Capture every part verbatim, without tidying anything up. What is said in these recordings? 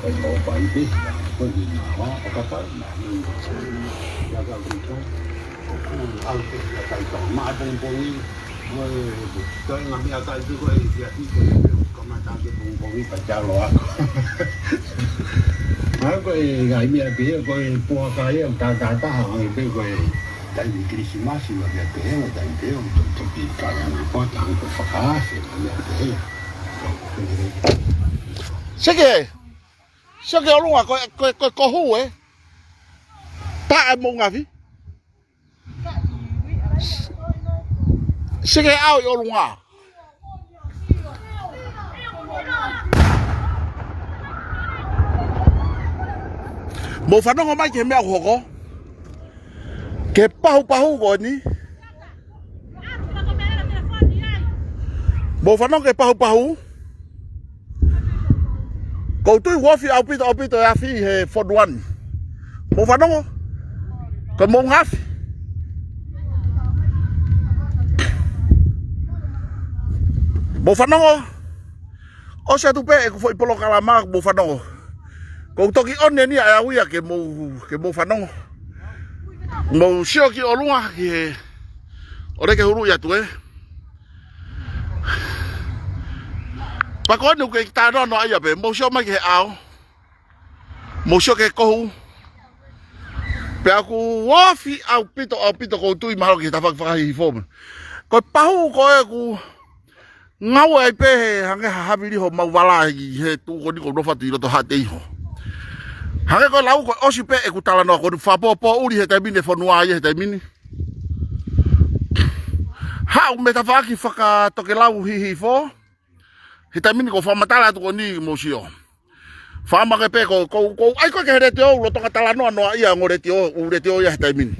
ʻOku ou paipe, ko e ʻi na hoa, ʻo kapau na, ia ka ʻoku ʻi ko, ʻoku ʻalu pē ia kai tau maʻa pongipongi, mo e toenga meʻakai pē ko e ia ki ko e pē, kamata ke pongipongi ka talo ako. Ko e ngaahi meʻa pē ia, ko e puaka ia, ʻoku tātātaha, ʻoku pē ko e taimi Kilisimasi, ʻoku pē pē, ʻoku taimi pē, ʻoku toki kai ana ko e taimi ko e fakaafe, ʻoku pē pē ia. Seke! Sio ki ʻolunga, ko e, ko e, ko e kohu ē. Taʻe mou ngafi. Sio ki he ʻao ʻi ʻolunga. Mou fanongo mai ki he meʻa ʻoku hoko. Ki he pahupahu ko eni. Mou fanongo ki he pahupahu. ʻOku ou tui ʻoku ofi ʻaupito, ʻaupito e afi he fonua ni. Mou fanongo. Ko e mou ngafi. Mou fanongo. ʻOsi atu pē ʻeku foʻi polokalama, mou fanongo. ʻOku ou toki ʻomi eni ʻa e au ia ke mou, ke mou fanongo. Mou sio ki ʻolunga ki he, ʻoua ke huluʻi atu ē. Pea ko eni ʻoku kei talanoa ia pē, mou sio mai ki he ʻao. Mou sio ki he kohu. Pea ʻoku ofi ʻaupito, ʻaupito ʻoku ou tui mahalo ki he tafaʻaki fakahihifo. Ko e pahu ko ē ʻoku ngāue ai pē he hangē ha havili homau vala ʻi he tuʻu ko eni ʻoku ou nofo atu ʻi loto Haʻateiho. Hangē ko e lau ko ē ʻosi pē ʻeku talanoa ko eni, fakapoʻupoʻuli he taimi ni e fonua ia he taimi ni. Haʻu mei he tafaʻaki fakatokelau hihifo. He taimi ni ʻoku ou fakamatala atu ko eni mou sio. Fakamake pē ko, ko, ko, ʻai ko ē ki he letiō, ʻoku lolotonga talanoa noa ia ʻa e ongo letiō, ʻū letiō ia he taimi ni.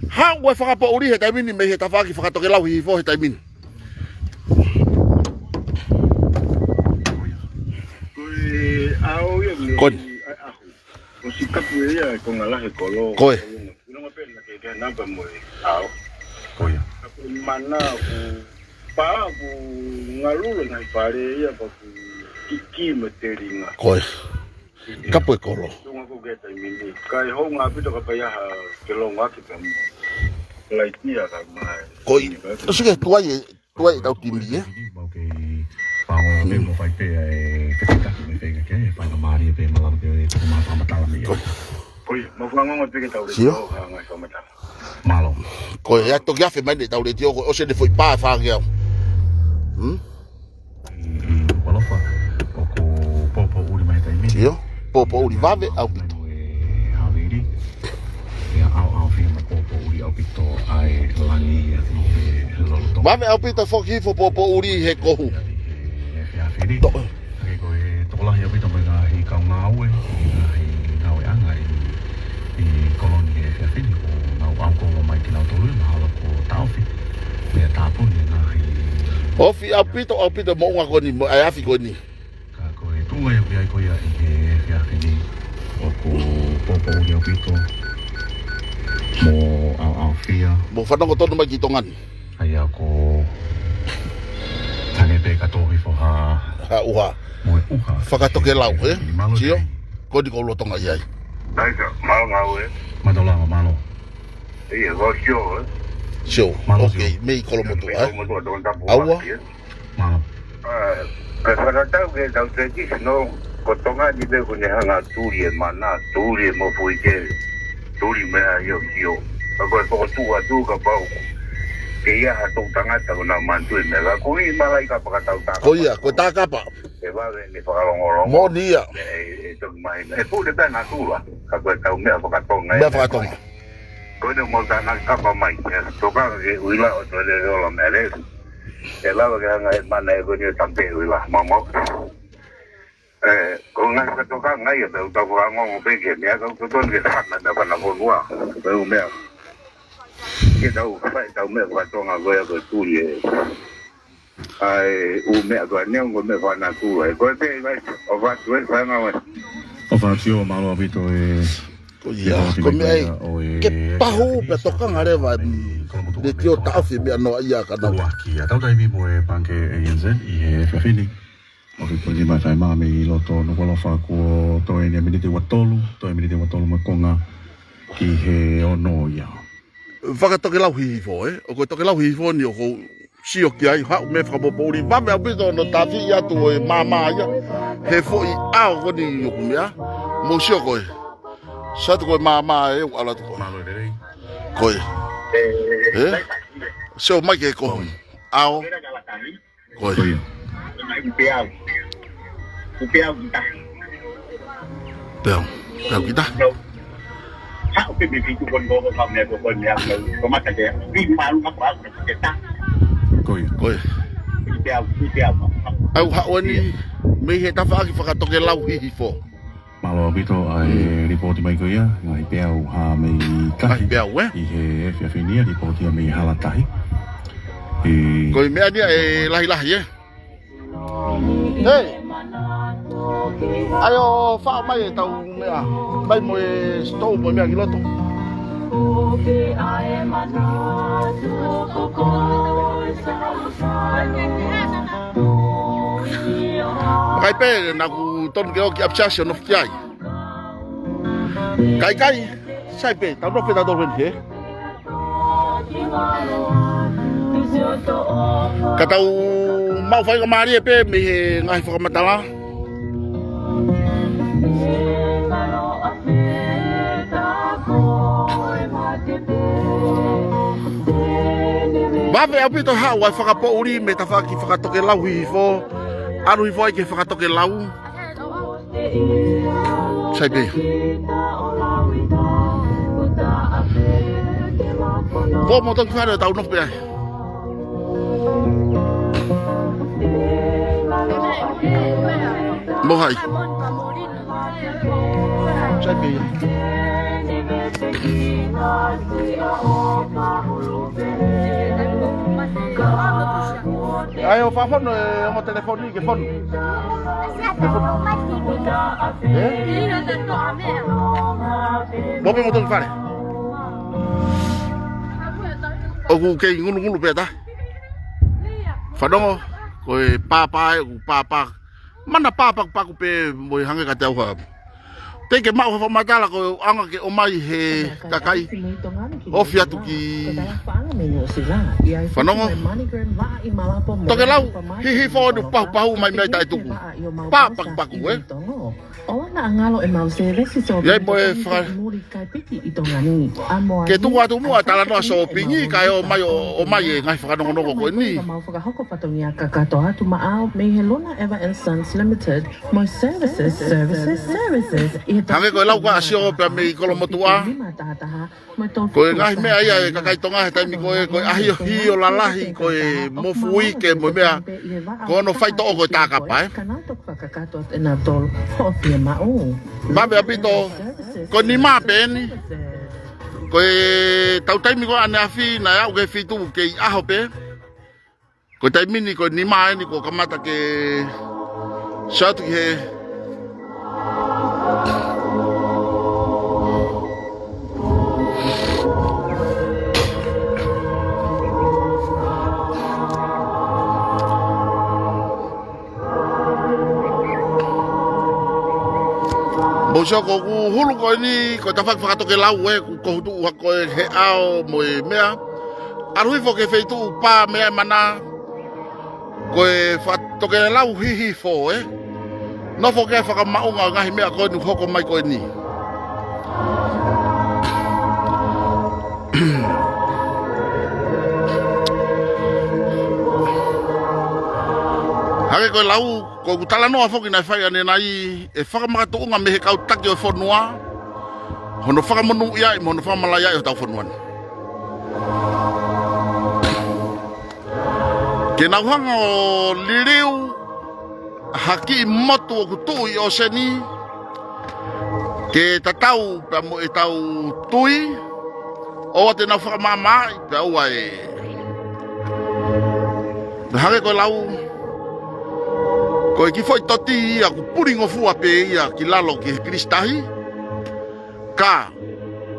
Haʻu e fakapoʻuli he taimi ni mei he tafaʻaki fakatokelau hihifo he taimi ni. Ko e ʻao ia mei Ko eni. ʻAhu. ʻOsi kapu ia ko Ngalahe Kolo. Ko e. Ino nga pē na ke ke namba mo e ʻao. Ko ia. Kapu mana ku Pea ʻoku ngalulo nai fale ia pea ʻoku kiki mo e telinga. Ko e. Kapu e kolo. Tunga ko ke taimi ni. Kae hounga ʻaupito ka pai ha ke longo ake pea mo. Laitia ka mai. Ko e. ʻOsi ke tuai e, tuai e tau timi ē. Mau ke pango pē mo fai pē e fetitaki mo e fekeke, e faingamālie pē mo lava pē e toko mā fakamatala mei ai. Ko e. Ko ia, mau fanongo pē ke tau le Sio. Tau ha ngai fakamatala. Mālō. Ko e ʻa e toki afe mai ne tau letiō ko ē ʻosi ʻene foʻi pā fāngeau. Hmm? ʻI, ʻi Nukuʻalofa, ʻoku poupou ʻuli mai taimi. Sio, poupou ʻuli vave ʻaupito. Ē, ʻaoʻaofia mo poupou ʻuli ʻaupito ʻa e langi ʻi he lolotonga. Vave ʻaupito foki hifo poupou ʻuli he kohu. Ē, ʻi he efiafi ni. To- Hangē ko e tokolahi ʻaupito mo e ngaahi kau ngāue, ngaahi ngāueʻanga ʻi, ʻi Koloni he efiafi ni, ʻoku nau ʻalu kolo mai kinautolu ia mahalo kuo taʻofi, meʻa tāpuni e ngaahi. Ofi ʻaupito, ʻaupito moʻunga ko eni, mo e afi ko eni. Ka ko e tuʻunga ia ʻoku ʻi ai ko ia ʻi he efiafi ni, ʻoku poupou ʻuli ʻaupito, mo ʻaoʻaofia. Mou fanongo tonu mai ki Tonga ni. ʻA ia ko hangē pē ka tō hifo ha Ha ʻuha. Mo e ʻuha. Fakatokelau, ē? Mālō Sio? Tei. Ko eni ʻoku ou lolotonga ʻi ai. Taika, mālō ngāue. Mālō lava, mālō. Ia, ko Sio, ē? Sio. Mālō Ok, Sio. Mei Kolomotuʻa, Mei ē? Kolomotuʻa, Tonga tapu Aua. Ake, ē? Mālō. Ā, kae fakatau ke tau teki, sino, ko Tonga ni pē ʻoku ne hanga tuli e mana, tuli e mofuike, tuli meʻa ʻio ʻio. Ka ko e fokotuʻu atu kapau ke ʻi ai ha toʻutangata ʻoku nau manatuʻi e meʻa, ka ko e ʻi Malaʻikapa ka tau tā Ko ia, kapa. Ko e tā kapa. ʻE vave ne fakalongolongo. Moʻoni ia. ʻE, ʻe, ʻe toki mai. ʻE pule pē natula, ka ko e tau meʻa fakatonga Meʻa ē. Fakatonga. Ko ʻene mau tānaki kapa mai, ʻe toka ke uila ʻo toe lele ola meʻa lele. ʻE lava ke hanga e mana ʻe ko eni ʻo tampe uila, mamau. Ē, ko e ngaahi fakatokanga ia, pea ʻoku tau fakangongo pē ki he meʻa, ka ʻoku totonu ke hana meʻa fana fonua, pea ʻū meʻa. Ke tau fai, tau meʻa fakatonga ko ia ko e tuli ē. ʻA e ʻū meʻa ko ē neongo meʻa fanatua ē. Ko e pē, vai, ʻofa atu ē, fai ngāue. ʻOfa atu ʻio, mālō ʻaupito ē. Ko ia, ko e meʻa ia, ʻo e, ke pahu pea tokanga leva, mm, Kolomotuʻa letiō taʻofi meʻa noa ia ka nau. Ua ki a tau taimi mo e Pangikē A N Z ʻi he efiafi ni. ʻOku puni mai fai mā mei loto Nukuʻalofa kuo toe eni ʻa e miniti ua tolu, toe miniti ua tolu mo e konga ki he ono ia. Fakatokelau Hihifo, ē? ʻOku tokelau hihifo ni ʻoku ou sio ki ai, haʻu mei he fakapoʻuli, vave ʻaupito hono tāfiʻi atu ʻo e māmā ia he foʻi ʻao ko eni ʻoku meʻa. Mou sio ko ē. Sio atu ko e māmā ē, ʻoku ʻalu atu ko ē. Mālō e lelei. Ko ē. Ē? Sio mai ki he kohu. ʻAo. Ko ē. Ko ia. Peau. Peau kita. Ko ia. Ko ia. ʻOku haʻu eni mei he tafaʻaki fakatokelau Hihifo. Mālō ʻaupito ʻa e lipooti mai ko ia, ngaahi peau ʻe taha mei tahi. Ngaahi peau, ē? ʻI he efiafi ni, lipooti ia mei Halatahi. Ko e meʻa ni ia ʻe lahilahi, ē? Hei! ʻAi ʻo faʻo mai ʻetau meʻa. Mai mo e sitou mo e meʻa ki loto. Kai pē, naʻa ku tonu ke ʻoki apsiasi ʻo nofo ki ai. Kai kai, sai pē, tau nofo pē tautolu heni, ē? Ka tau maʻu faingamālie pē mei he ngaahi fakamatala. Vave ʻaupito haʻu ʻa e fakapoʻuli mei he tafaʻaki fakatokelau Hihifo, ʻalu hifo ai ki he fakatokelau. Sai pē. Ko mo toki fale tau nofo pē ai. Mo hai. Sai pē ia. ʻAi ʻo fakafonu e ongo telefoni ke fonu. Ē? Mo pē mo toki fale. ʻOku kei ngulungulu pē ta. Fanongo, ko e pāpā ē, ʻoku pāpā. Mana pāpakupaku pē mo e hangē kiate au ha. Te ke maʻu ha fakamatala ko e anga ke ʻomai he kakai. Ofi atu ki Fanongo. Tokelau Hihifo ʻoku pahupahu mai mei taʻetuku. Pāpakupaku, ē? ʻOua naʻa ngalo ʻemau sēvesi sōpinga. ʻI ai mo e faka- Ke tuku atu muʻa talanoa sōpinga, kae ʻomai ʻo, ʻomai e ngaahi fakanongonongo ko eni. Mau fakahoko fatongia kakato atu maʻau mei he Luna Ever and Sons Limited, mo e services, services, services. Hangē ko e lau ka asio pea mei Kolomotuʻa. Ko e ngaahi meʻa ia e kakai Tonga he taimi ko ē, ko e ʻahiohio lalahi, ko e mofuike mo e meʻa, ko hono faitoʻo ko e tākapa, ē? Fakakakato atu ʻe nautolu hoʻo fiemaʻu. Vave ʻaupito, ko e nima pē eni. Ko e tau taimi ko ē ʻaneafi naʻe aʻu ki he fitu kei ʻaho pē. Ko e taimi ni ko e nima eni kuo kamata ke sio atu ki he Mou sio ko ʻeku hulu ko eni, ko e tafaʻaki fakatokelau ē, ʻoku kohu tuʻu hake ko ē he ʻao mo e meʻa. ʻAlu hifo ki he feituʻu pā meʻa mana, ko e fakatokelau Hihifo ē. Nofo ki he fakamaʻunga ʻo e ngaahi meʻa ko eni ʻoku hoko mai ko eni. Hangē ko e lau, ko ʻeku talanoa foki naʻe fai ʻanenai, ʻe fakamakatuʻunga mei he kau taki ʻo e fonua, hono fakamonūʻia ai, mo hono fakamalaʻia ai hotau fonua ni. Ke nau hanga ʻo liliu ha kiʻi motu ʻoku tuʻu ʻi ʻōseni, ke tatau pea mo ʻetau tui, ʻoua te nau fakamaʻamaʻaʻi pea ʻoua ē. Pea hangē ko e lau, ko e kiʻi foʻi toti ia ʻoku pulingofua pē ia ki lalo ki he kilisitahi, ka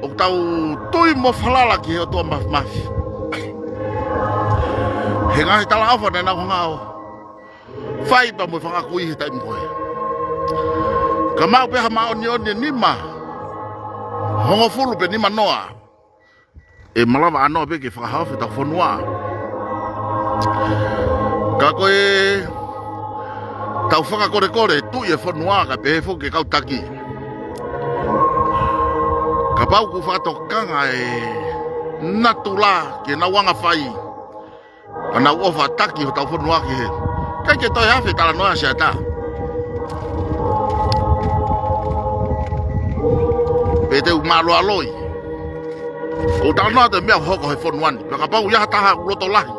ʻoku tau tui mo falala ki he ʻOtua Māfimafi. He ngaahi talaʻofa naʻa nau hanga ʻo Fai pē mo e fanga kui he taimi ko ē. Ka maʻu pē ha māʻoniʻoni ʻe nima hongofulu pe nima noa, ʻe malava ʻānoa pē ke fakahaofi ʻetau fonua. Ka ko ʻetau fakakolekole, tuʻi e fonua kae pehē foki e kau taki. Kapau ʻoku fakatokanga e natula ki heʻenau anga fai, ʻa ʻenau ʻofa taki hotau fonua ki hē. ʻIkai ke toe afe talanoa Siaʻatā. Pea te u mālualoi. ʻOku ou talanoa atu e meʻa ʻoku hoko he fonua ni. Pea kapau ʻe ʻi ai ha taha ʻoku loto lahi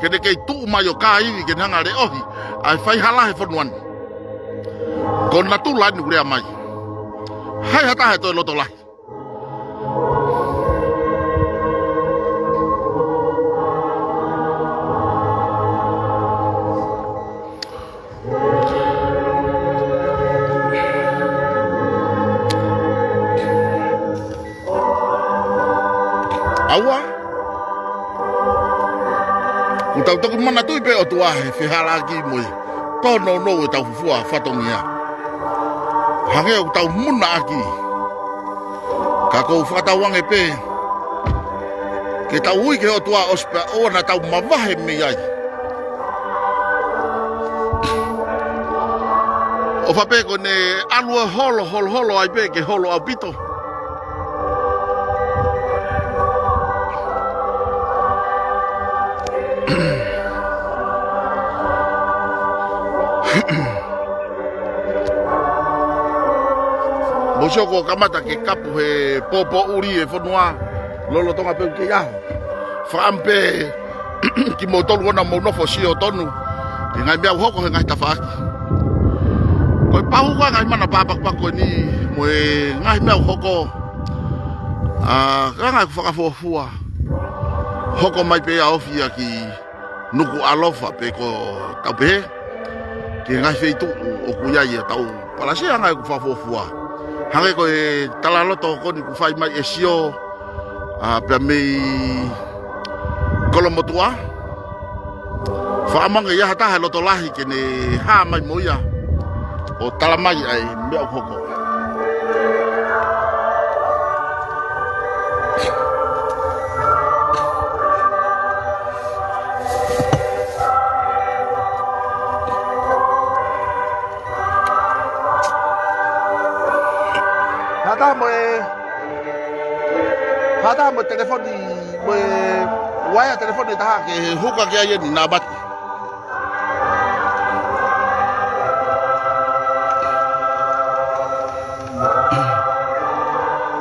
ke ne kei tuʻu mai ʻo kāivi ke ne hanga ʻo leʻohi ʻa e faihala he fonua ni, ko e natula eni ʻoku lea mai. Hai ha taha ʻe toe loto lahi. ʻAua, ʻoku tau toki manatuʻi pē ʻOtua he fehālaaki mo e tōnounou ʻetau fuofua fatongia. Hangē ʻoku tau muna ʻaki. Ka ʻoku ou fakatauange pē ke tau ui ki he ʻOtua ʻosi pē ʻoua naʻa tau mavahe mei ai. ʻOfa pē ko ʻene ʻalu ʻo holo, holo, holo ai pē ke holo ʻaupito. Mou sio kuo kamata ke kapu he pōpōʻuli e fonua, lolotonga pē ʻoku kei ʻaho. Fakaʻamu pē kimoutolu ʻoua naʻa mou nofo sio tonu ki he ngaahi meʻa ʻoku hoko he ngaahi tafaʻaki. Ko e pau ko e ngaahi mana pāpakupaku ko eni mo e ngaahi meʻa ʻoku hoko. ʻA, ka ngaahi fakafuofua. Hoko mai pē ʻa e ofi ʻa ki Nukuʻalofa pe ko Taupehe, ki he ngaahi feituʻu ʻoku ʻi ai ʻetau palasi ʻa e ngaahi ʻoku fakafuofua. Hangē ko e talaloto ko eni ʻoku fai mai ʻe Sio, ʻa, pea mei Kolomotuʻa. Fakaʻamu ange ʻe ʻi ai ha taha ʻe loto lahi ke ne hā mai mo ia ʻo tala mai ʻa e meʻa ʻoku hoko. Hata mo e, hata mo e telefoni, mo e uaea telefoni ʻe taha ke huka ki ai eni nāmati.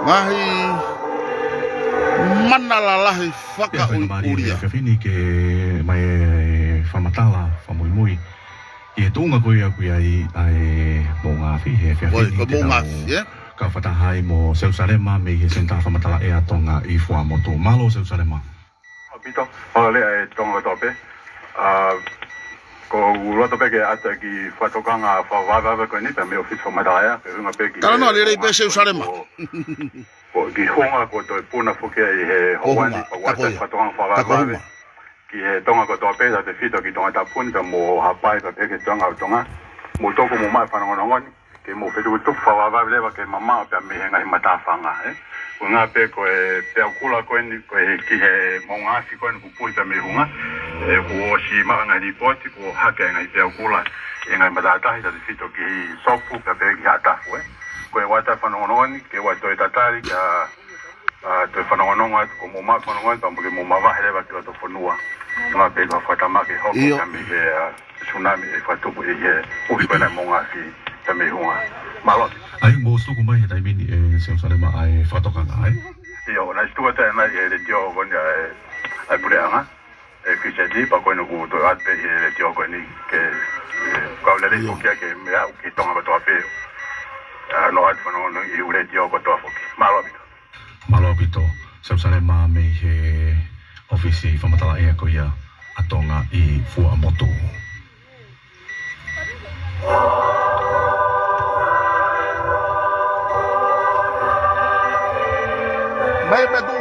Ngaahi mana lalahi fakaʻuliʻulia. Efiafi ni ke ʻomai e fakamatala fakamuimui ʻi he tuʻunga ko ia ʻoku ʻi ai ʻa e moʻunga afi he efiafi ni, ko e moʻunga afi, ē? Ka fakataha ai mo Selusalema mei he Senitā Fakamatala ʻEa Tonga ʻi Fuaʻamotu. Mālō Selusalema. ʻAupito, mālō e leʻa ʻa e Tonga kotoa pē. ʻA, ʻoku ou loto pē ke ʻoatu e kiʻi fakatokanga fakavavevave ko eni pē mei he ʻōfisi fakamatala ʻea, pea ʻuhinga pē ki he... Talanoa lelei pē Selusalema. Ko, ko e kiʻi hunga kuo toe puna foki ʻi he ʻaho ni, pea ʻoku ʻoatu e fakatokanga fakavavevave ki he Tonga kotoa pē, tautefito ki Tongatapu ni, pea mo Haʻapai, pea pehē ki he Tonga ʻo Tonga. Mou tuku mo e fanongonongo ni ke mou fetukutuku fakavavevave leva ke mamaʻo pē mei he ngaahi matāfanga, ē? ʻUhinga pē ko e peau kula ko eni, ko e ki he moʻunga afi ko eni kuo puhi pē mei he hunga, ē, kuo ʻosi maʻu e ngaahi līpooti kuo hake e ngaahi peau kula ʻi he ngaahi matātahi, tautefito ki Sopu, pea pehē ki Haʻatafu, ē? Ko e ʻoatu e fanongonongo ni, ke ʻoua toe tatali, ka ʻa, toe fanongonongo atu, ko mou maʻu fanongonongo atu, pea mo ke mou mavahe leva ki loto fonua. Ngā pē ko e fakatamaki hoko ka mei he, ʻa, tsunami ʻe fakatupu ʻi he ʻuhi ko ena moʻunga afi, ka mei he hunga. Mālō. ʻAi, mou tuku mai he taimi ni ē Selusalema ʻa e fakatokanga, ē? ʻIo, naʻe tuku atu ʻe he letiō ko eni ʻa e, ʻa e puleʻanga, ʻe Fisi T V, pea ko eni ʻoku toe ʻoatu pē ʻe he letiō ko eni ke, ē, kau lele foki ʻa e meʻa ʻoku ʻi Tonga kotoa pē. ʻA, nau ʻoatu fanongonongo ʻi he letiō kotoa foki. Mālō ʻaupito. Mālō ʻaupito, Selusalema mei he ʻōfisi fakamatala ʻea ko ia ʻa Tonga ʻi Fuaʻamotu. Mai, mai, tu.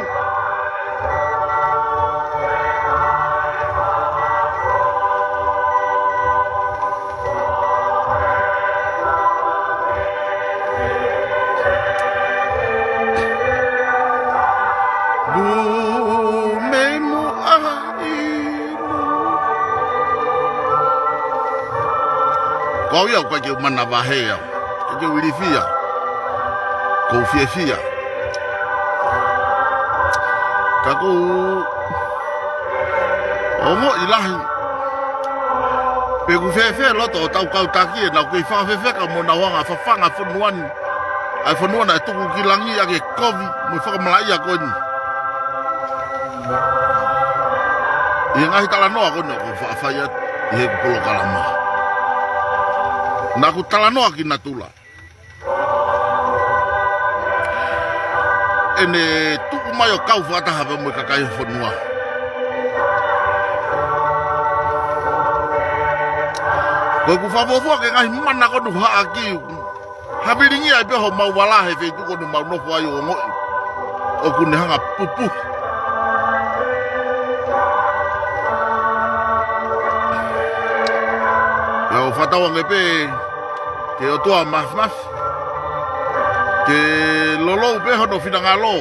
Ko au ia ʻoku ʻikai ke u manavahē au. ʻIkai ke u ilifia. ʻOku ou fiefia. Ka ʻoku ou ongoʻi lahi. Pe ʻoku fēfē loto ʻo hotau kau taki ē, naʻa nau kei fakafefeka mo ʻenau hanga ʻo fafanga e fonua ni. ʻA e fonua naʻe tuku ki langi ʻaki e kovi mo e fakamalaʻia ko eni. ʻI he ngaahi talanoa ko eni ʻoku ou faʻa fai atu ʻi heʻeku polokalama. Naʻa ku talanoa ki natula. ʻEne tuʻu mai ʻo kau fakataha pē mo e kakai ʻo e fonua. Ko ʻeku fakafuofua ki he ngaahi mana ko eni ʻoku haʻaki, havilingia ai pē homau vala he feituʻu ko eni ʻoku mau nofo ai, ʻo ongoʻi ʻoku ne hanga ʻo pupuhi. Pea ʻoku fakatauange pē ki he ʻOtua Māfimafi ke lolou pē hono finangalo.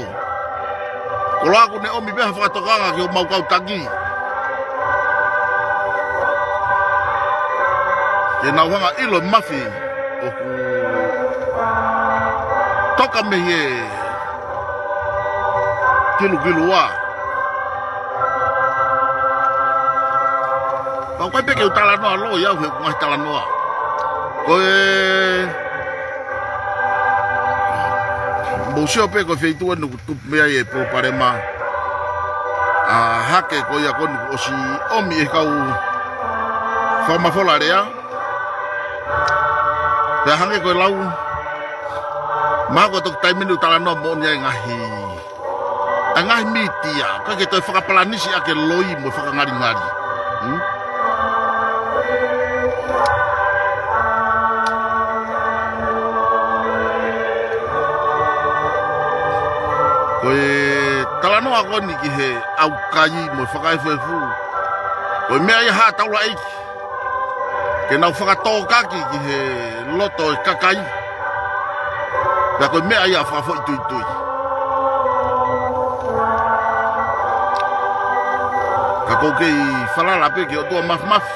Koloa ʻoku ne ʻomi pē ha fakatokanga ki homau kau taki, ke nau hanga ʻo ʻilo e mafi ʻoku toka mei he kilukilua. Pea ʻoku ʻikai pē ke u talanoa loi au he ʻeku ngaahi talanoa. Ko e, mou sio pē ko e feituʻu eni ʻoku tupu mei ai e palopalema. ʻA e hake ko ia ko eni kuo ʻosi ʻomi ʻe he kau fakamafola lea. Pea hangē ko e lau, mahalo ko e toki taimi ni ʻoku talanoa moʻoni ai e ngaahi, ʻa e ngaahi mītia, ʻikai ke toe fakapalanisi ʻaki e loi mo e fakangalingali. Hmm? Ko e talanoa ko eni ki he ʻaukai mo e fakaefuefu, ko e meʻa ia ʻa e taulaʻeiki ke nau fakatōkaki ki he loto ʻo e kakai. Pea ko e meʻa ia ʻa e fakafoʻituitui. Ka ʻoku ou kei falala pē ki he ʻOtua Māfimafi,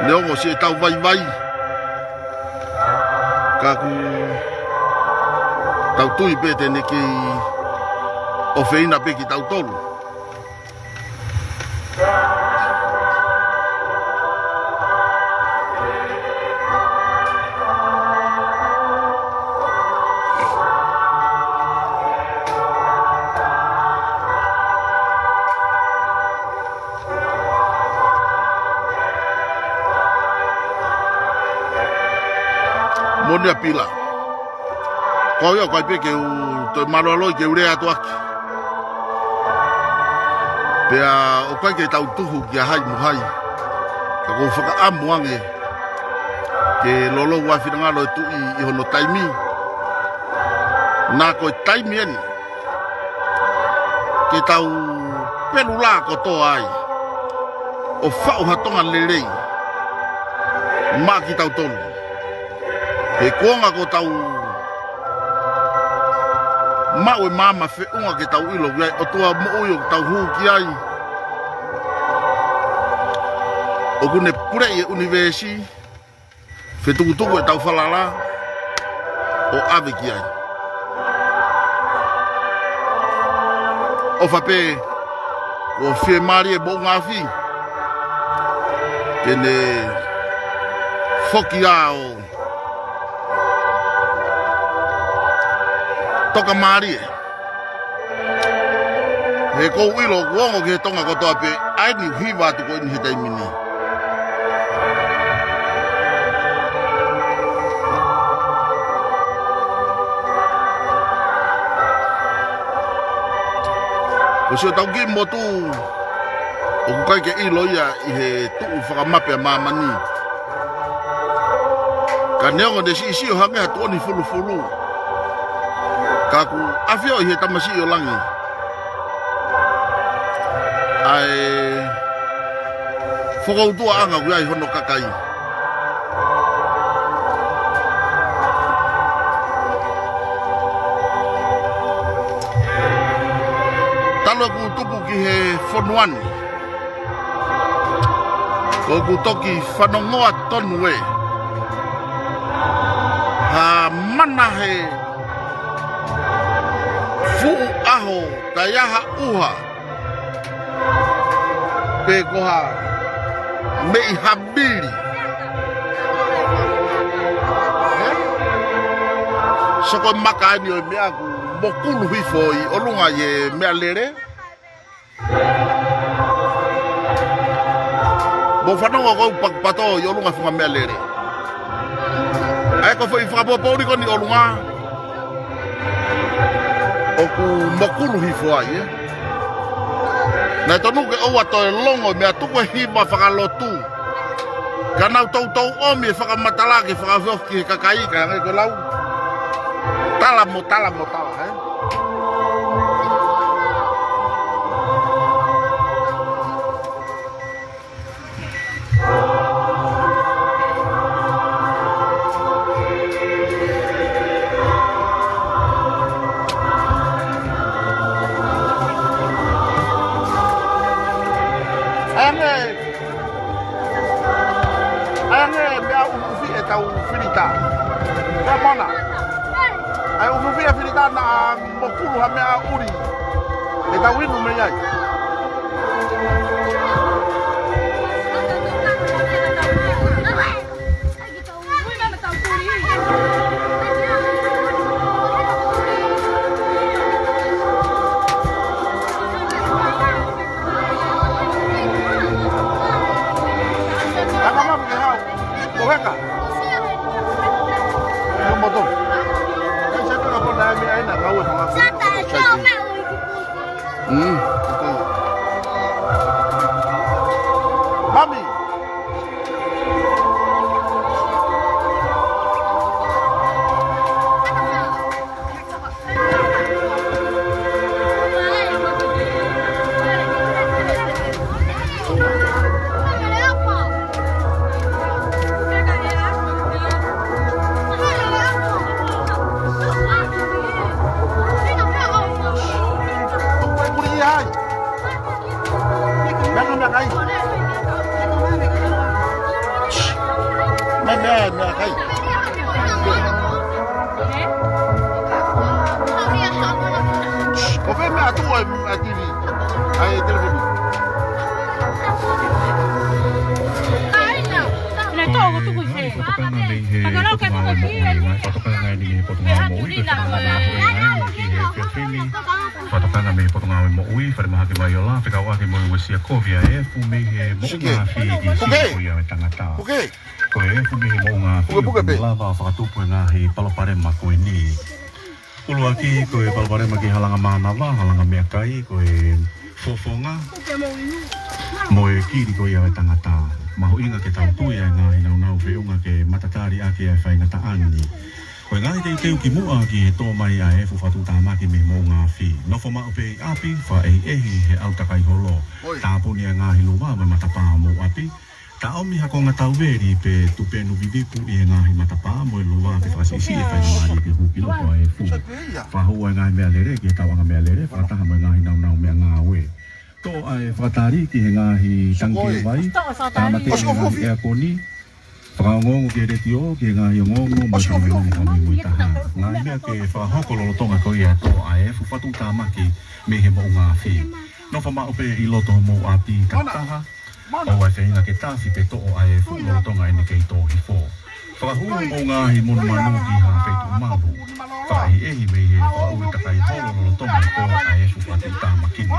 neongo siʻetau vaivai, ka ʻoku tau tui pē te ne kei ʻofeina pē kitautolu. Moʻoni ʻa Pila. Ko au ia ʻoku ʻikai pē ke u toe mālualoi ke u lea atu ʻaki. Pea ʻoku ʻikai ke tau tuhu kia hai mo hai. Ka ʻoku ou fakaʻamu ange ke lolou ʻa e finangalo ʻo e Tuʻi ʻi hono taimi. Naʻa ko e taimi eni ke tau pelu lā kotoa ai ʻo faʻu ha Tonga lelei maʻa kitautolu. He kuonga kuo tau maʻu e maama feʻunga ke tau ʻilo ki ai, ʻOtua moʻui ʻoku tau hū ki ai. ʻOku ne puleʻi e ʻunivēsi, fetukutuku ʻetau falala ʻo ʻave ki ai. ʻOfa pē kuo fiemālie e moʻunga afi ke ne foki ʻo tokamālie. He ʻoku ou ʻilo ʻoku ongo ki he Tonga kotoa pē ʻa eni ʻoku hiva atu ko eni he taimi ni. Ko siʻotau kiʻi motu ʻoku ʻikai ke ʻilo ia ʻi he tuʻu fakamape ʻa māmani. Ka neongo ne siʻisiʻi ʻo hangē ha tuʻoni fulufulu, ka ʻoku ʻafioʻi ʻe he Tamasiʻi ʻo Langi ʻa e fokoutuaʻanga ʻoku ʻi ai hono kakai. Talu ʻeku tupu ki he fonua ni, ʻOku toki fanongoa tonu ē ha mana he fuʻu ʻaho kae ʻi ai ha ʻuha pe ko ha meʻi havili. Ē? Soko maka eni ʻo e meʻa ʻoku mokulu hifo ʻi ʻolunga ʻi he meʻalele. Mou fanongo ko e pakupato ʻi ʻolunga funga meʻalele. ʻA ia ko e foʻi fakapoʻuli ko eni ʻolunga ʻoku mokulu hifo ai, ē. Naʻe tonu ke ʻoua toe longo meʻa tuku e hiva fakalotu. Ka nau toutou ʻomi e fakamatala ke fakaohiohi ki he kakai, ka hangē ko e lau. Tala mo tala mo tala, ē. Hangē ʻA ia, meʻa ufiufi ʻetau filita. Ka mana. ʻA ia ufiufi e filita naʻa mokulu ha meʻa ʻuli. ʻEtau inu mei ai. Anga mami ke hau. Ko heka. Ko moto. Kai sa tuna ko na mi ai na kau e fanga. Mm. Mami. Meʻa, meʻa kai. Meʻa, meʻa, meʻa kai. Ko e meʻa atu ai, ʻa e T V. ʻA e telefoni. Ne tō ko tuku i he. Fakatokanga mei he Fakatokanga mei he Fakatokanga mei he Fakatokanga mei he Fakatokanga mei he Fakatokanga mei he Fakatokanga mei he Fakatokanga mei he Potungāue Moʻui, Falemahaki Vaiola, fekauʻaki mo e uesia kovi ʻa e efu mei he Moʻunga Afi ki he sino ko ia ʻo e tangata. Ko e efu mei he Moʻunga Afi ʻoku lava fakatupu e ngaahi palopalema ko eni. ʻUluaki, ko e palopalema ki he halanga mānava, halanga meʻakai, ko e fofonga, mo e kili ko ia ʻo e tangata. Mahuʻinga ke tau tui ʻa e ngaahi naunau feʻunga ke matatali ʻaki ʻa e faingataʻa ni. Ko e ngaahi teuteu kimuʻa ki he tō mai ʻa e efu fakatuʻutāmaki mei Moʻunga Afi. Nofo maʻu pē ʻi ʻapi, fakaʻehiʻehi he ʻalu takai holo. Tāpuni ʻa e ngaahi luva mo e matapā homou ʻapi. Taʻomi ha konga tauveli pe tupenu viviku ʻi he ngaahi matapā mo e luva ke fakasiʻisiʻi e faingamālie ke hū ki loto ʻa e efu. Fakahū ʻa e ngaahi meʻalele ki he tauʻanga meʻalele, fakataha mo e ngaahi naunau meʻangāue. Toʻo ʻa e fakatali ki he ngaahi tangi vai, tāmateʻi e ngaahi ʻeakoni, fakaongoongo ki he letiō, ki he ngaahi ongoongo, mo e fakamoimuitaha. Ngaahi meʻa ke fakahoko lolotonga ko ia e tō ʻa e efu fakatuʻutāmaki mei he Moʻunga Afi. Nofo maʻu pē ʻi loto homou ʻapi takitaha, ʻoua ʻe feinga ke tafi pe toʻo ʻa e efu lolotonga ʻene kei tō hifo. Fakahū homou ngaahi monumanu ki ha feituʻu malu. Fakaʻehiʻehi mei he fakaʻuli takai holo lolotonga e tō ʻa e efu fakatuʻutāmaki ni.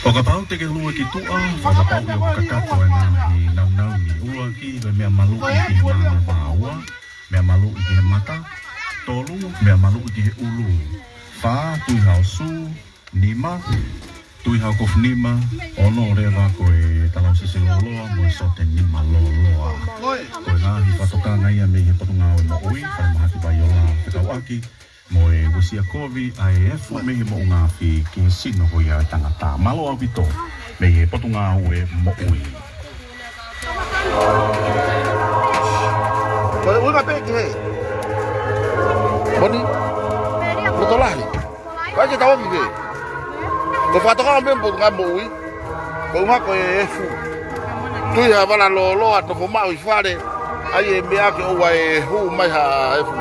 ʻO kapau te ke lue ki tuʻa, fakapapauʻi ʻoku kakato e ngaahi naunau ni. ʻUluaki, ko e meʻa maluʻi ki he mānava. Ua, meʻa maluʻi ki he mata. Tolu, meʻa maluʻi ki he ʻulu. Fā, tui hao sū. Nima, tui hao kofu nima. Ono, leva ko e talausese lōloa mo e sote nima lōloa. Ko e ngaahi fakatokanga ia mei he Potungāue Moʻui, Falemahaki Vaiola, fekauʻaki mo e uesia kovi ʻa e efu mei he Moʻunga Afi ki he sino ko ia ʻo e tangata. Mālō ʻaupito mei he Potungāue Moʻui. Ko e ʻuhinga pē ki he moni, loto lahi. Ko e ke tau ʻomi pē. Ko e fakatokanga mei he Potungāue Moʻui. Ko e ʻuhinga ko e efu. Tui ha vala lōloa, nofo maʻu ʻi fale. ʻAi e meʻa ke ʻoua ʻe hū mai ha efu.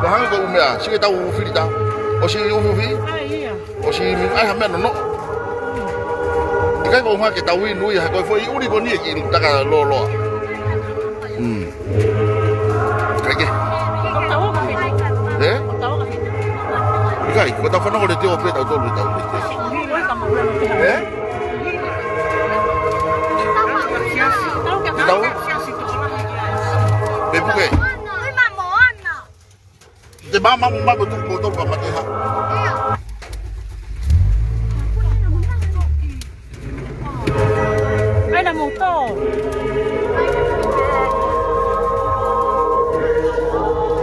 Pea hangē ko e ʻū meʻa, sio ki he tau filita. ʻOsi ufiufi? ʻOsi ʻai ha meʻa nonoʻo. ʻIkai ko e ʻuhinga ke tau inu ia, ko e foʻi ʻuli ko eni ʻe kiʻi taka lōloa. Mm. ʻIkai ke. ʻE? ʻIkai, ko e tau fanongo letiō pē tautolu he tau letiō. ʻE? Te tau? Pe puke? Te mama mo mama tu ko tolu ka mate ha. ʻAi na mo tō.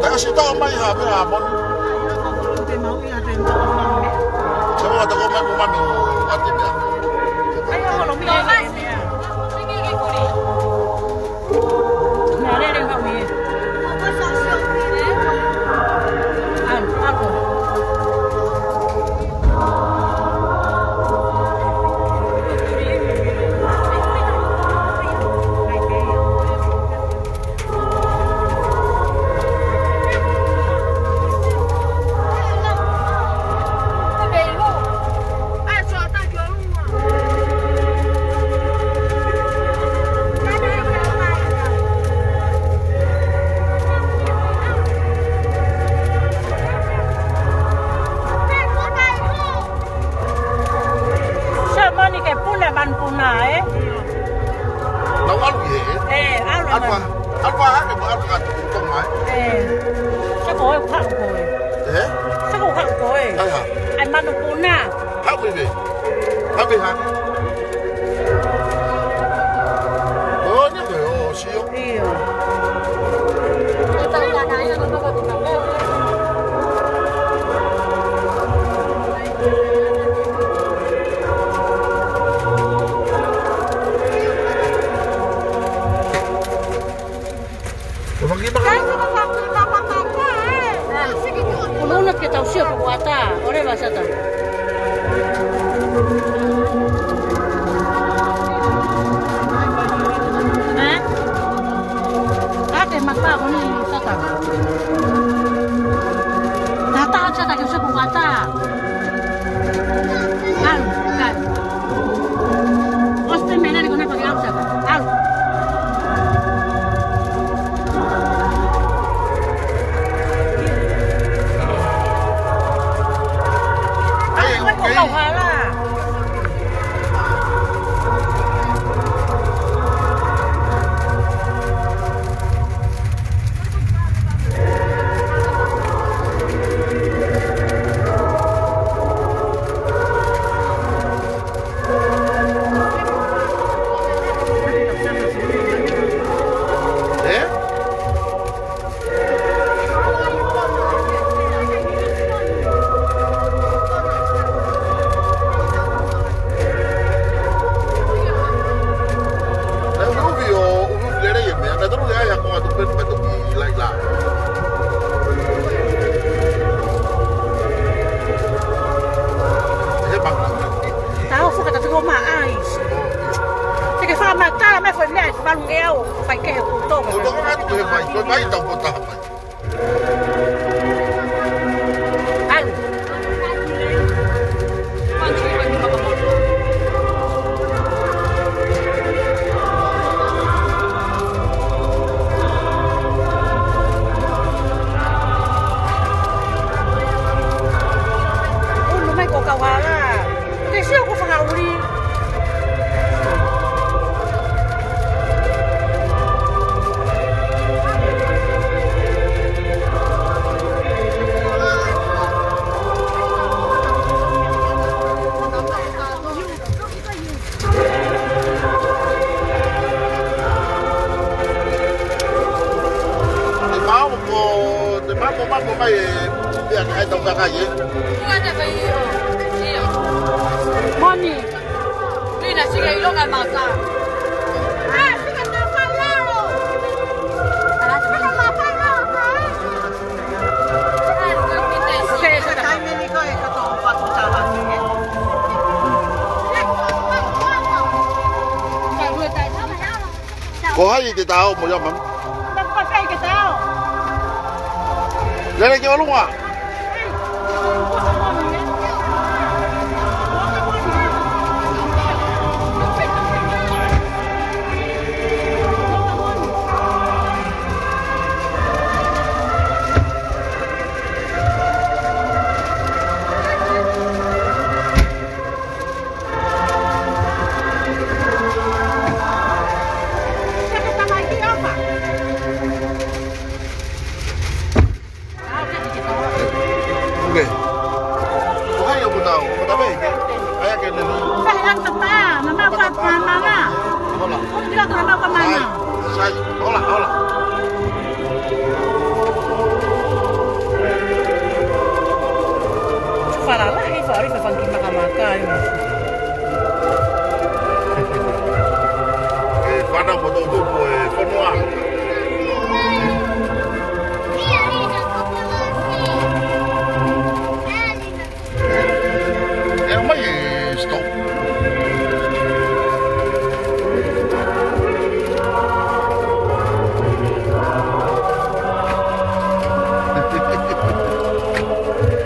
Taʻe ʻosi tō mai ha meʻa mo. Te mau ia te mau. Te mau ata ko mai mo mami ʻo ate meʻa. ʻAi na mo lo mi. Sio moni ke puna ban puna, ē? Nau ʻalu ē? ʻE, ʻalu ʻAlu man. ʻa, ʻalu ʻa hake mo ʻalu ka tu tō mai. ʻE. Sio ko e haʻu ko ē. ʻE? Sio ko e haʻu ko ē. ʻAi ha. ʻAi manu puna. Haʻu ʻi fē? Haʻu ʻi fē ha? ʻO, ni ko e ʻo sio. ʻIo. Ko lona ke tau sio ko ata, ʻo leva sata. Ē? Ake maka ko ni sata. Tata sata ke sio ko ata. ʻAlu, ʻalu. ʻOsi pē meʻa ni ko ena pake ʻalu saka. ʻAlu. ʻAi, ʻai, ʻai. Kau hala. Naʻe ufiufi ʻo ufiufi lelei e meʻa, naʻe tonu ke ʻai ha konga tuku pē pea toki laʻi lā. He maka. Tau fuka tatu ko ma ʻai. Te ke fakamatala mai foʻi meʻa ʻe valu ngeau, fai kehe ʻo tō. ʻO tō atu he mai, ko e mai tau ko taha mai. ʻAlu. Unu mai ko kau hala. Ke sio ko fakaʻuli. Te mao ko, te mao ko mao ko mai e, ia ke hai tau kakai ē. Ia te kai io, io. Moni. Pina sika ʻi loka maka. Ah, sika maka lalo. Sika maka lalo, eh. Ok, so taimi ni ko e kato o patu tala ni, eh. Ka ue tai. Ko hai te ta ō mo ia, mami? Lele ki ʻolunga. Ok. Ko hai ʻoku tau, ko tau pē. Ai, ake nene. Sai, ʻoku tau pā, na mau ka pā mana. Hola. Sai, hola, hola. Falala, hei, fari, fai fanga kiʻi makamaka, ʻi. E fana mo tau tupu e fonua. E mai e stop.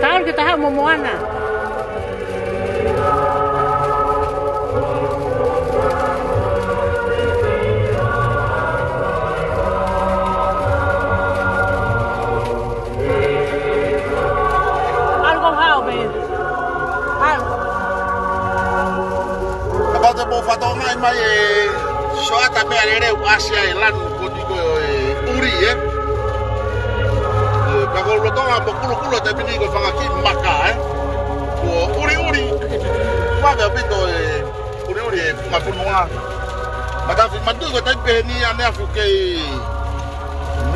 Talu ke taha mo moana. ʻAlu ko hao pē. ʻAlu. Kapau te mou fakatokangaʻi mai e soata meʻalele ʻoku ʻasi ai e lanu ko eni ko e ʻuli, ē? Ē, ka ko lolotonga mo kulukulu e taimi ni ko e fanga kiʻi maka, ē? Kuo ʻuliʻuli. Vave ʻaupito e ʻuliʻuli e funga fonua. Matafi matu ko e taimi pehē ni ʻa ʻaneafi kei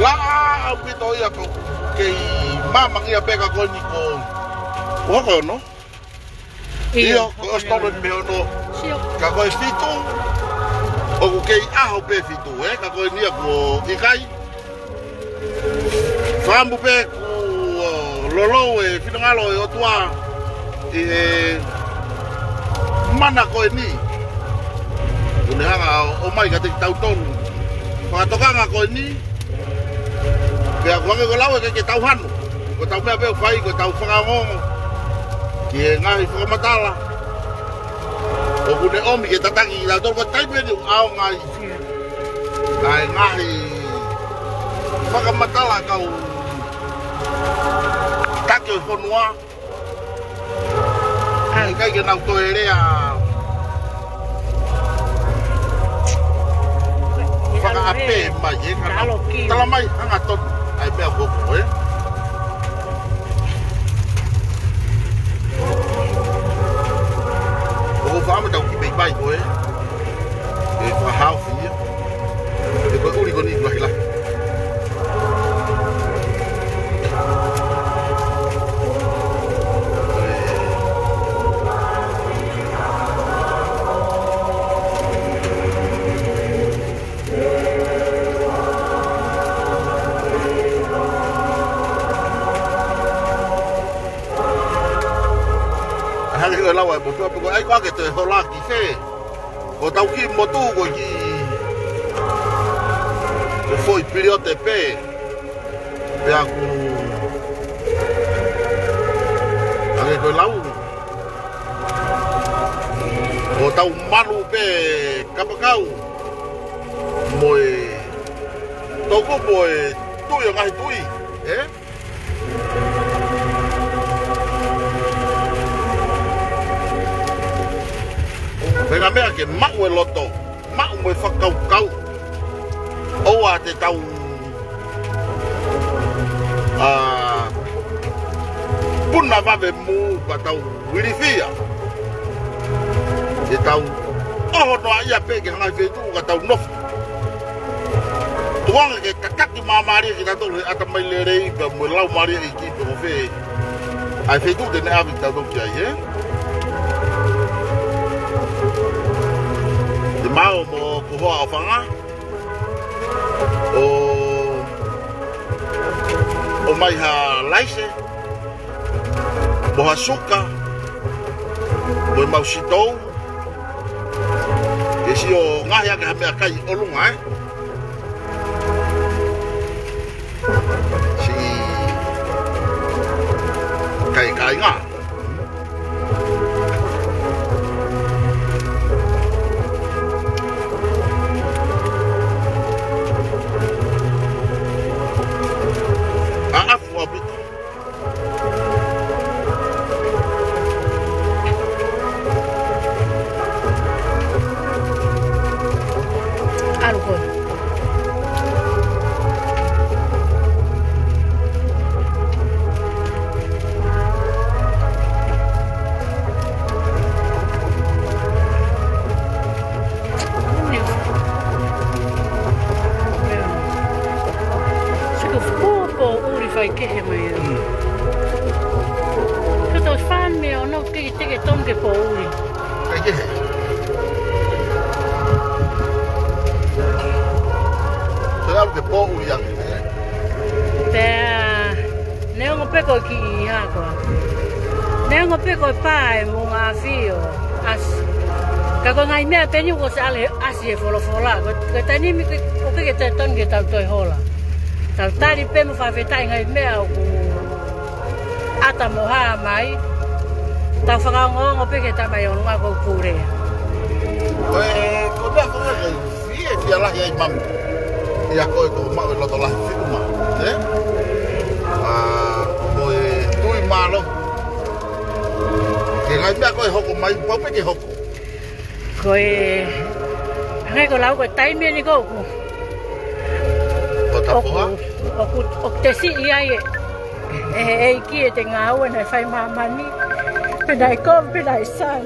laʻa ʻaupito ia pē, kei māmangia pē ka ko eni ko, ko hoko ono. ʻIo, ko e ʻosi tolu mei ono. Sio. Ka ko e fitu, ʻoku kei ʻaho pē fitu, ē? Ka ko eni ia kuo ʻikai. Fakaʻamu pē kuo lolou e finangalo e ʻOtua ʻi he mana ko eni. ʻOku ne hanga ʻo, ʻomai kiate kitautolu fakatokanga ko eni. Pea ʻoku hangē ko e lau ʻe ʻikai ke tau hanu. Ko ʻetau meʻa pē ʻoku fai, ko ʻetau fakaongoongo ki he ngaahi fakamatala ʻoku ne ʻomi ke tataki kitautolu, ko e taimi eni ʻoku ʻaonga ai ʻa e ngaahi fakamatala kau taki ʻo e fonua. ʻIkai ke nau toe lea fakaʻapē mai, ē, ka nau tala mai hangatonu ʻa e meʻa ko ē. ʻOku ou fakaʻamu tau kiʻi meimei ko ē. ʻE fakahaofi ia. He ko e ʻuli ko eni ʻoku lahi lahi. ʻA e hangē ko e lau ʻa e motuʻa pē ko e ʻai ko ā ke toe hola ki fē. Ko ʻetau kiʻi motu ko e kiʻi, ko e foʻi piliote pē. Pea ʻoku hangē ko e lau, ko ʻetau malu pē kapakau mo e toʻukupu ʻo e Tuʻi ʻo e ngaahi tuʻi, ē? Pea ko e meʻa ke maʻu e loto, maʻu mo e fakakaukau. ʻOua te tau, ā, puna vave mo pea tau ilifia. Ke tau ʻoho noaʻia pē ki he ngaahi feituʻu ka tau nofo. Tukuange ke kakaki māmālie kitautolu he ʻatamai lelei pea mo e laumālie ʻi he kiʻi pē ko fē ʻa e feituʻu te ne ʻave kitautolu ki ai, ē? Te mau mo ko hoa ʻo fanga ʻo, ʻomai ha laise, mo ha suka, mo e mau sitou, ke sio ngaohi ake ha meʻakai ʻolunga, ē? Ai ngā. ʻAʻafu ʻaupito. ʻAlu koe. Sika fuku pōʻuli fai kehe mai. Mm. Ka tau fānau meʻa ʻo nau kei teke tonu ke pōʻuli. Kai kehe. Te lau ke pōʻuli ange. Pea, neongo pē ko e kiʻi hā koā. Neongo pē ko e pā e mo ngā afio, ʻasi. Ka ko e ngaahi meʻa pē eni kuo ʻosi ʻalu he ʻasi he folofola. Ko, ko e taimi ni ko e, ʻoku ʻikai ke tonu ke tau toe hola. Tau tali pē mo fakafetaʻi ngaahi meʻa ʻoku ʻata mo hā mai. Tau fakaongoongo pē ki he Tamai ʻo e ʻOtua ko e pule. Ko e, ko e meʻa ko ē, ko e fie, fie lahi ai mami. ʻIa ko e ko mau e loto lahi fiku ma, ē? ʻA, ko e tui mālō. Ke ngaahi meʻa ko ē hoko mai, pau pē ke hoko. Ko e, hangē ko e lau ko e taimi eni ko ē ʻoku. Ko e tapoha? ʻOku, ʻoku, ʻoku te siʻi ai ē. ʻE, ʻEiki ʻete ngāue naʻe fai ʻi māmani. Pe naʻe kovi, pe naʻe sai.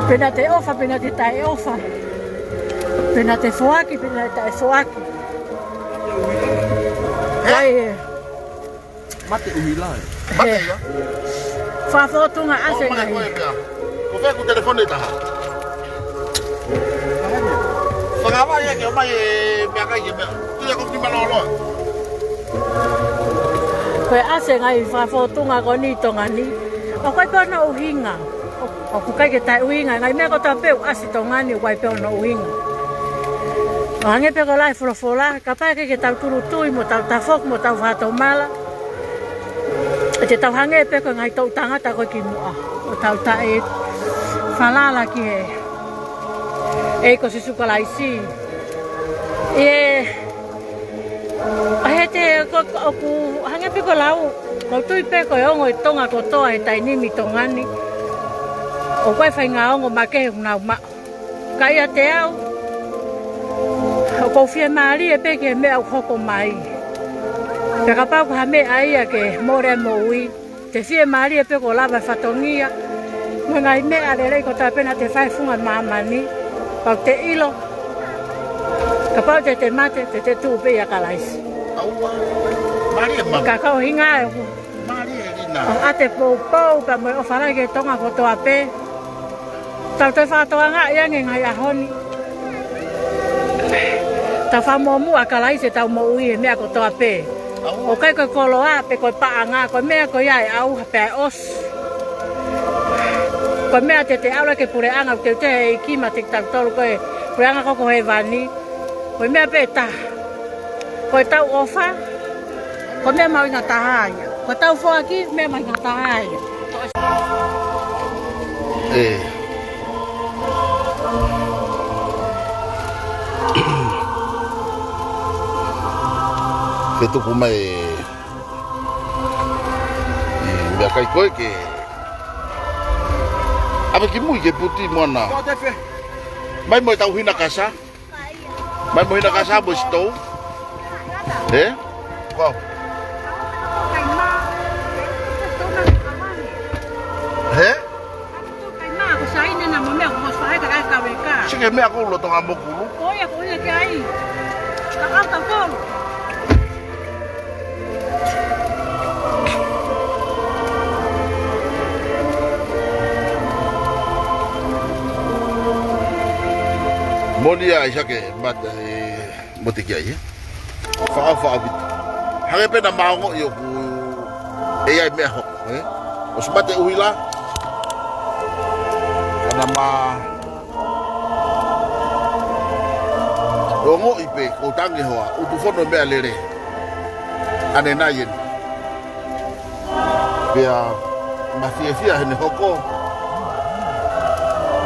Pe naʻa te ʻofa, pe naʻa te taʻeʻofa. Pe naʻa te foaki, pe naʻa te taʻefoaki. Kai ē. Mate ʻuhila ē. Mate ia. Fakafōtunga ʻAse Ngai. Ko fē ʻeku telefoni ʻe taha. Fakavai ake ʻo mai e meʻakai ke meʻa. Tui ako ki maloloa. Ko e ʻAse Ngai fakafōtunga ko eni ʻi Tonga ni. ʻOku ʻikai pē hono ʻuhinga. ʻOku ʻikai ke taʻeʻuhinga. Ngaahi meʻa kotoa pē ʻoku ʻasi ʻi Tonga ni ʻoku ʻikai pē hono ʻuhinga. ʻO hangē pē ko e lau e folofola, kapau ʻe ʻikai ke tau tūʻulutui mo tau tafoki mo tau fakatomala. ʻE te tau hangē pē ko e ngaahi toʻu tangata ko ē kimuʻa. ʻO tau taʻefalala ki he ʻEiki ko Sīsū Kalaisi. ʻE, ʻa e te ko, ʻoku hangē pē ko e lau, ʻoku ou tui pē ko e ongo ʻe Tonga kotoa he taimi ni ʻi Tonga ni. ʻOku ʻikai faʻahinga ongo makehe ʻoku nau maʻu. Ka ʻiate au, ʻoku ou fiemālie pē ki he meʻa ʻoku hoko mai. Pea kapau ko ha meʻa ia ke mole ai moʻui, te fiemālie pē kuo lava e fatongia. Mo e ngaahi meʻa lelei kotoa pē naʻa te fai he funga māmani. Pau te ʻilo. Kapau te te mate, te te tuʻu pē ʻia Kalaisi. ʻAua. Mālie mama. Ka ko e ʻuhinga ē ʻoku. Mālie Lina. ʻOku ʻoatu e poupou pea mo e ʻofa lahi ki he Tonga kotoa pē. Tau toe fakatokangaʻi ange ngaahi ʻaho ni. Tau fakamuʻomuʻa ʻa Kalaisi ʻetau moʻui he meʻa kotoa pē. ʻOku ʻikai ko e koloa pe ko e paʻanga, ko e meʻa ko ia ʻe ʻauha pea ʻe ʻosi. Ko e meʻa te te ʻalu ai ki he puleʻanga ʻoku teuteu ʻe he ʻEiki maʻa kitautolu ko e puleʻanga ko ē ko hēvani. Ko e meʻa pē ʻe taha. Ko ʻetau ʻofa, ko e meʻa mahuʻinga taha ia. Ko ʻetau foaki, meʻa mahuʻinga taha ia. ʻE. Ke tuku mai e, e meʻakai ko ē ke ʻave ki mui ke puti mo ʻana. Mai mo ʻetau hina kasa. Mai mo hina kasa mo sitou. Ē? Ko au. Ē? Sike meʻa ko loto ngā mokulu. Moni ia ʻi sake mata e mote ki ai, ē? Faʻa, faʻa vita. Hangē pē naʻa ma ongoʻi ʻoku ʻi ai e meʻa hoko, ē? ʻOsi mate ʻuhila. Ka naʻa ma ongoʻi pē, ko tangi hoa, ʻutu fono meʻa lele. ʻAne nai eni. Pea mafiefia heʻene hoko,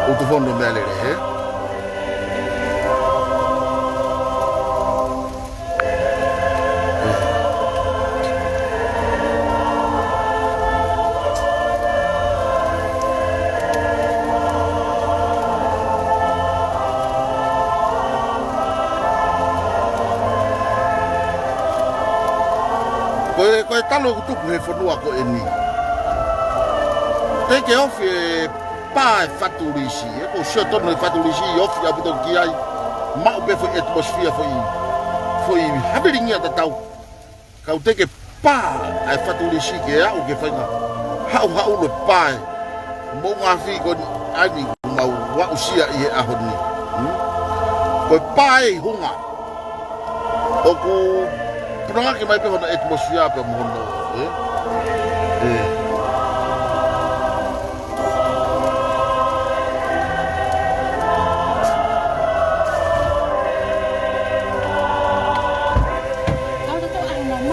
ʻutu fono meʻalele, he? Ko e, ko e talo ʻoku tupu he fonua ko eni. Teʻeki ke ofi e pā e fatulisi, ē, ko e sio tonu e fatulisi, ofi ʻaupito ki ai, maʻu pē foʻi atmosphere foʻi, foʻi havilingia tatau. Ka ʻoku teʻeki ke pā ʻa e fatulisi ke aʻu ke fainga haʻuhaʻu e pā e moʻunga afi ko eni ʻa eni ʻoku mau aʻusia ʻi he ʻaho ni. Hmm? Ko e pā ʻi hunga. ʻOku punangaki mai pē hono atmosphere pea mo hono, ē? Ē.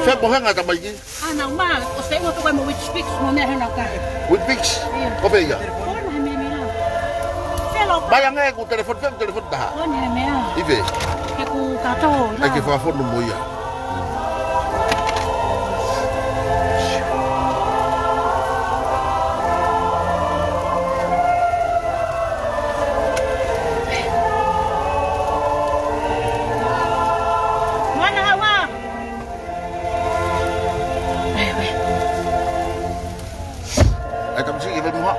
Fē pohenga tamaiki? ʻA, nau mā, ʻosi ua tuku ai mo Weet-Bix, mo meʻa he nau kahe. Weet-Bix? ʻIo. Ko fē ia? Ko ena he meʻa meʻa. Fē lo. Mai ange ʻeku telefoni, fē ʻeku telefoni taha. Ko ena he meʻa. ʻI fē? Ke ku kato, ʻai ke fakafonu mo ia. Mana hawa. ʻAi, tamusiki, fai muha.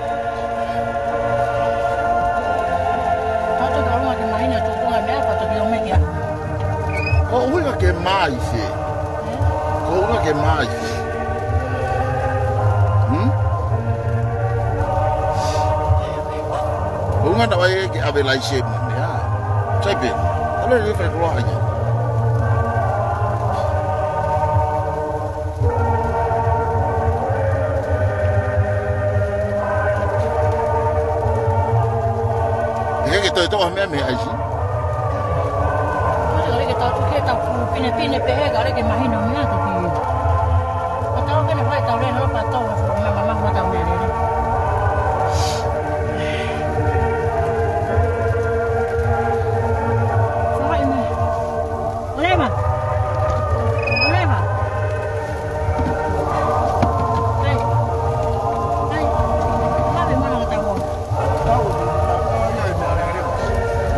Tau toki ʻolunga ke māhina tuʻunga meʻa, tau toki ʻomai ia. Ko e ʻuhinga ke mai se. Ko e ʻuhinga ke mai se. Hmm? Ko e ʻuhinga naʻe ʻai ke ʻave laise mo e meʻa. Sai pē. ʻAlu e fai koloa ia. ʻIkai ke toe toʻo ha meʻa mei he ʻaisi? Ko e ʻikai ke tau tuku ke tau pinepine pehē ka ʻikai ke mahino meʻa toki. Ka tau kene vai tau lena lo pato ha fuʻu meʻa mamahu ʻa tau meʻa lele. Fakaʻi mai. ʻOleva. ʻOleva. Kai. Kai. Lave mana ka tau.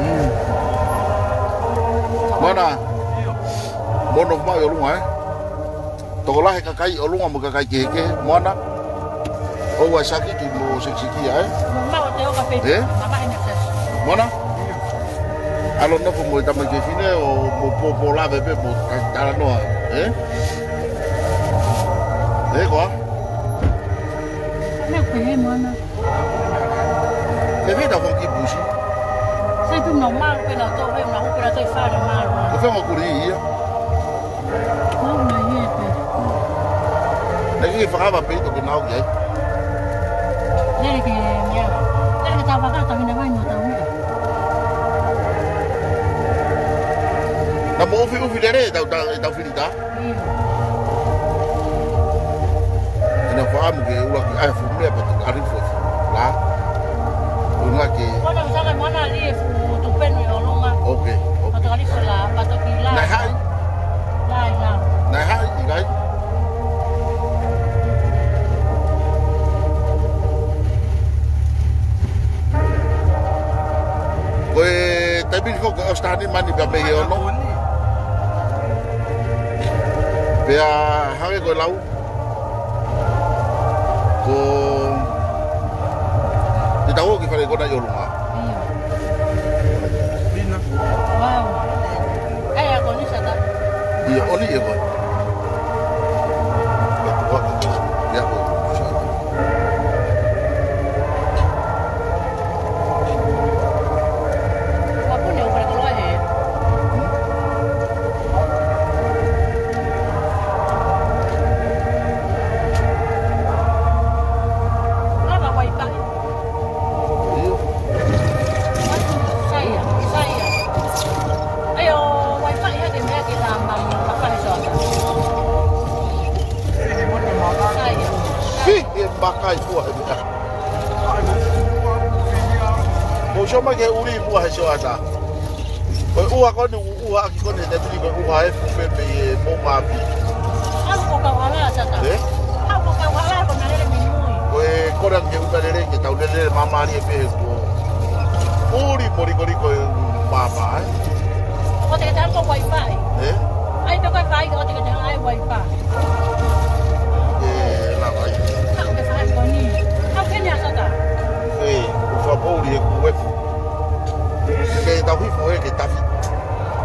Mm. Mana. Mono mai ʻolunga, ē? Tokolahi kakai ʻolunga mo e kakai kehekehe. Mana. ʻOua ʻe saki ki mo sikisiki ai. Mo mau te oka pē. Ē? Mama ina sasi. Mana? ʻAlu ʻo nofo mo e tamaiki fefine ʻo mo pōpō lave pē mo ta-, talanoa. Ē? Ē koā? Meʻa pehē Mana. Pehē tau fanga kiʻi pusi. Sai tu nau malu pē nau tō, pē nau pē nau tō ʻi fale malu. Ko e fanga kuli ia. Nau na ia pē. Naʻe ʻikai ke fakaava pē ʻito ke nau ki ai. Lele ke, ia. Lele ke tau fakatau hina vai mo tau ia. Na mo ufi ufi lele tau, tau, tau filita. Ia. Ina faʻamu ke ula ki ai fuʻu meʻa pea toki ʻalu hifo la. Ula ke. Kona usanga mana li e fuʻu tupenu ʻi ʻolunga. Ok, ok. Pea toki ʻalu hifo la, pea toki la. Naʻe haʻi? Laʻi la. Naʻe haʻi, ʻikai? Ko e taimi ni foki ko e ʻosi taha ni mani pea mei he ono. Pea hangē ko e lau. Ko e tau ki fale ko ena ʻi ʻolunga. ʻIo. Wow. ʻAi ako ni sata. ʻIo, ʻoni e koe. Ia ko sa. Mapune o fale koloa he. Lava wai paʻi. ʻIo. Saia, saia. ʻAi ʻo wai paʻi hake meʻa ki la ma, ma fale soa. Kai fua he meʻa. Ko sio mai ke ʻuli muʻa he sioʻata. Ko e ʻuha ko eni, ʻuha ʻaki ko eni he taimi ni ko e ʻuha efu pē mei he moʻunga afi. Au ko kau hala sata. Ē? Au ko kau hala ko na lele minui. Ko e kole ke uta lele ke tau lele māmālie pē he kuo ʻuli molikoliko e māmā, ē? ʻOua te ke tala ko wifi. Ē? ʻAi pē ko e fai, ʻoua te ke tala ʻai wifi. ʻE lava ai. Au ke fai ko ni. Au ke ni a sata. Ē, ʻoku fakapoʻuli he kuefu. Ke tau hifo he ke tafi.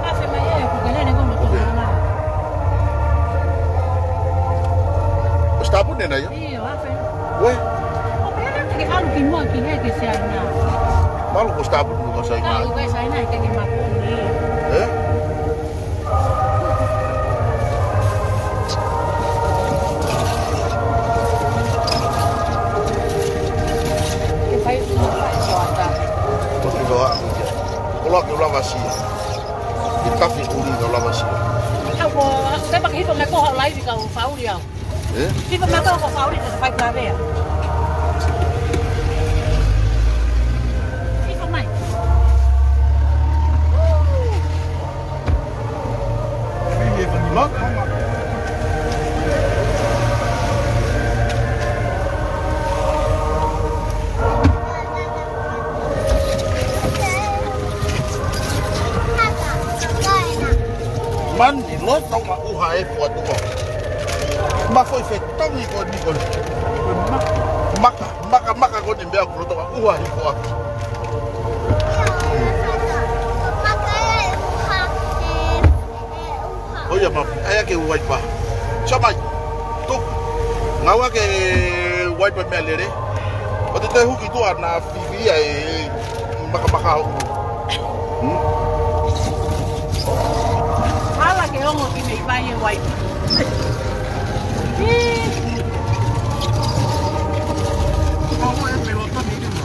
Afe mai e, ʻoku ke lele ko no. Ok. Tō na. ʻOsi tāpuni ena ia? ʻIo, afe. Ue? ʻOku ke lele ke halu ki muʻa ki he ke Siaina. Malu ko ʻosi tāpuni ko Siaina. Ka ʻi ko Siaina, ke ke makoni. Ē? Ke fai ʻuha, fai ʻuha. Ko te loa, ko te loa ke lava sia. Ke tafi ʻuli ke lava sia. Au ko, ke paki hifo mai ko ha laivi ka u fauli au. Ē? Hifo mai ko u fauli te fai kavea. Hifo mai. Mani loto ma ʻuha e fua tuko. Ma foʻi fetongi ko ni ko ni. Maka, maka, maka ko ni meʻa ko loto ma ʻuha e fua. Ko ia ma, ʻai ake wiper. Sio mai. Tuku. Ngāue ake wiper meʻa lele. ʻOua te te huki tuʻa na fifilia e makamaka hoku. Hmm? Hala ke ongo ki mei pai e wiper. Ih. Ongo e me loto ni ke ma.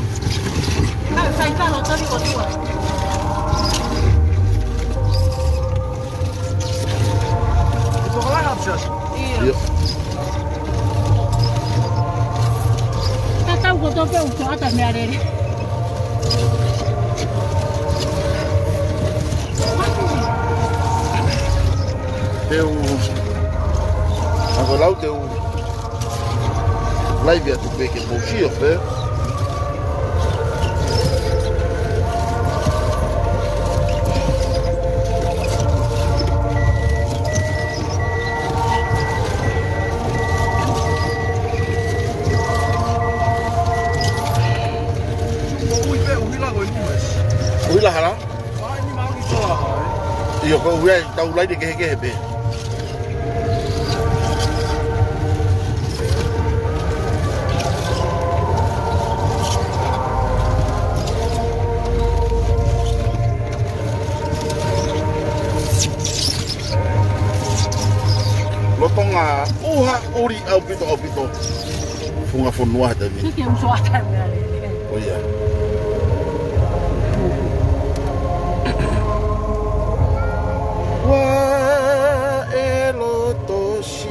Ka sai ka loto ni ko tua. Io. Tatau ko tō pē ʻoku ʻata meʻa lele. Te u, ako lau te u. Laivi atu pē ke mou sio pē. ʻUhila hala? ʻIo, ko e ʻuhi ai, tau laivi kehekehe pē. Lolotonga ʻuha ʻuli ʻaupito, ʻaupito. Funga fonua he taimi. Ke ke uso ata mea le. ʻO ia. Ua e loto si.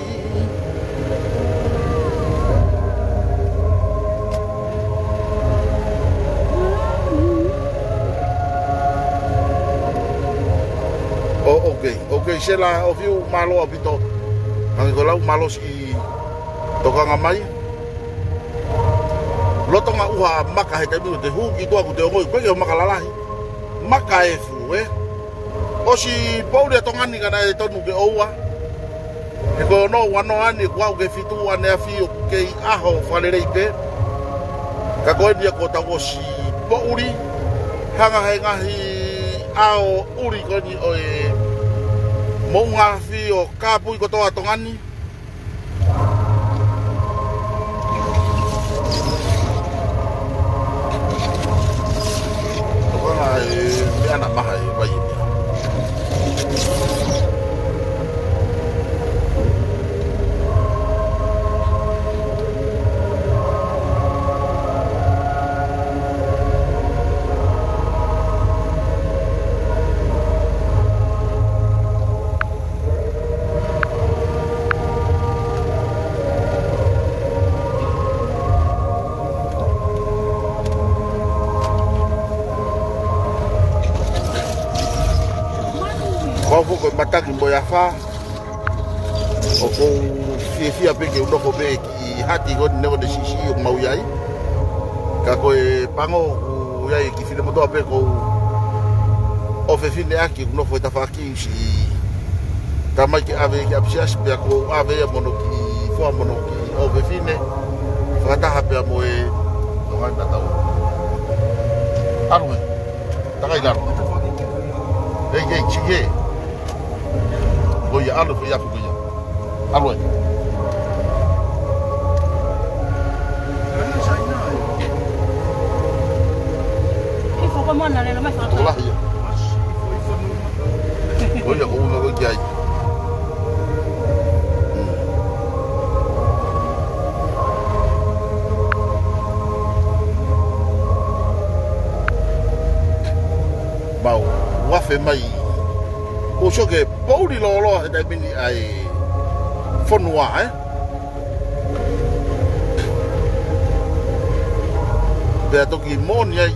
ʻO, ok, ok, Sela, ʻoku fiu mālō ʻaupito. Hangē ko lau mālō siʻi tokanga mai. Lolotonga ʻuha maka he taimi ko te hū ki tuʻa ko te ongoʻi, ko e ke maka lalahi. Maka efu, ē? ʻOsi poʻuli ʻa Tonga ni ka naʻe tonu ke ʻoua. He ko hono ua noa ni kuo aʻu ki he fitu ʻaneafi ʻoku kei ʻaho fakalelei pē. Ka ko eni ia kuo tau ʻosi poʻuli. Hanga he ngaahi ʻao ʻuli ko eni ʻo e moʻunga afi ʻo kāpui kotoa ʻa Tonga ni. Tokanga e meʻa naʻe maha e vai e meʻa. ʻOku ou mataki mo e afā. ʻOku ou fiefia pē ke u nofo pē ki Hati ko eni, neongo e siʻisiʻi ʻoku mau ʻi ai. Ka ko e pango ʻoku ʻi ai e kiʻi finemotuʻa pē ʻoku ou ʻofefine ʻaki, ʻoku nofo he tafaʻaki, ʻusi tamaiki ʻave ki ʻapisiasi pea ʻoku ou ʻave ia mo hono kiʻi foha mo hono kiʻi ʻofefine. Fakataha pea mo e tonga ina tau. ʻAlu ē. Takai lalo. Hei, hei, tike. Ko ia, ʻalu, ko ia, ko ia. ʻAlu ē. Ko lahi ia. Ko ia, ko ʻuhinga ko ē ki ai. Mau afe mai. Ko e sio ki he poʻuli lōloa he taimi ni ʻa e fonua, ē? Pea toki moʻoni ai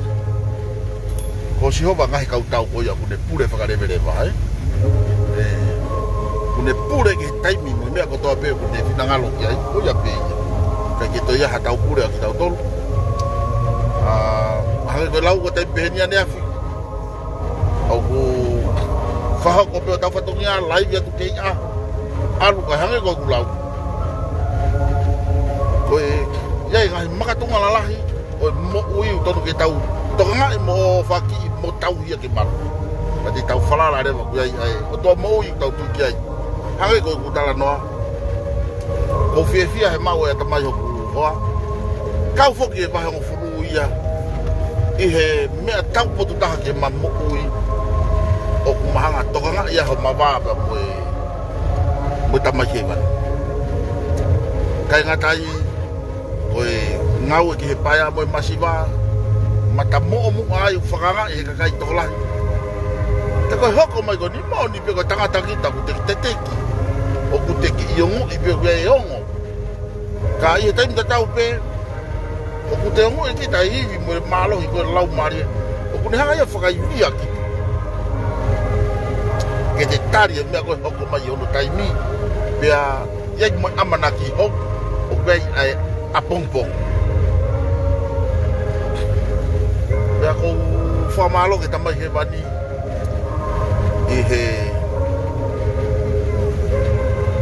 ko Sihova ngaahi kautau ko ia ʻoku ne pule fakaleveleva, ē? Ē, ʻoku ne pule ki he taimi mo e meʻa kotoa pē ʻoku ne finangalo ki ai, ko ia pē ia. ʻIkai ke toe ʻi ai ha tau pule ʻa kitautolu. ʻA, hangē ko e lau ko e taimi pehē ni ʻaneafi. ʻOku fakahoko pē ʻo tau fatongia, laivi atu kei ʻa. ʻAlu kae hangē ko ʻeku lau. Ko e, ʻi ai e ngaahi makatuʻunga lalahi ʻo e moʻui ʻoku tonu ke tau tokangaʻi mo ʻofaʻaki mo tauhi ia ke malu. Ka te tau falala leva ʻoku ʻi ai ʻa e ʻOtua moʻui ʻoku tau tui ki ai. Hangē ko ʻeku talanoa. ʻOku ou fiefia he maʻu e ʻatamai hoku hoa. Kau foki e vahe hongofulu ia ʻi he meʻa taupotu taha ke ma moʻui. ʻOku ma hanga ʻo tokangaʻi ʻa homa vā pea mo e, mo e Tamai Hēvani. ʻIkai ngata ai, ko e ngāue ki he paea mo e masiva, mata moʻomuʻa ai ʻoku fakaangaʻi he kakai tokolahi. He ko e hoko mai ko eni moʻoni pē ko e tangata kita ʻoku te teteki. ʻOku te kiʻi ongoʻi pē ʻoku ʻi ai e ongo. Ka ʻi he taimi tatau pē, ʻoku te ongoʻi kita ʻi he ivi mo e mālohi ko e Laumālie. ʻOku ne hanga ia ʻo fakaivia kita. Ke te tali e meʻa ko ē ʻoku hoko mai ʻi hono taimi. Pea ʻi ai mo e ʻamanaki hou, ʻoku ʻi ai ʻa e ʻapongipongi. Pea ʻoku ou fakamālō ki he Tamai Hēvani ʻi he,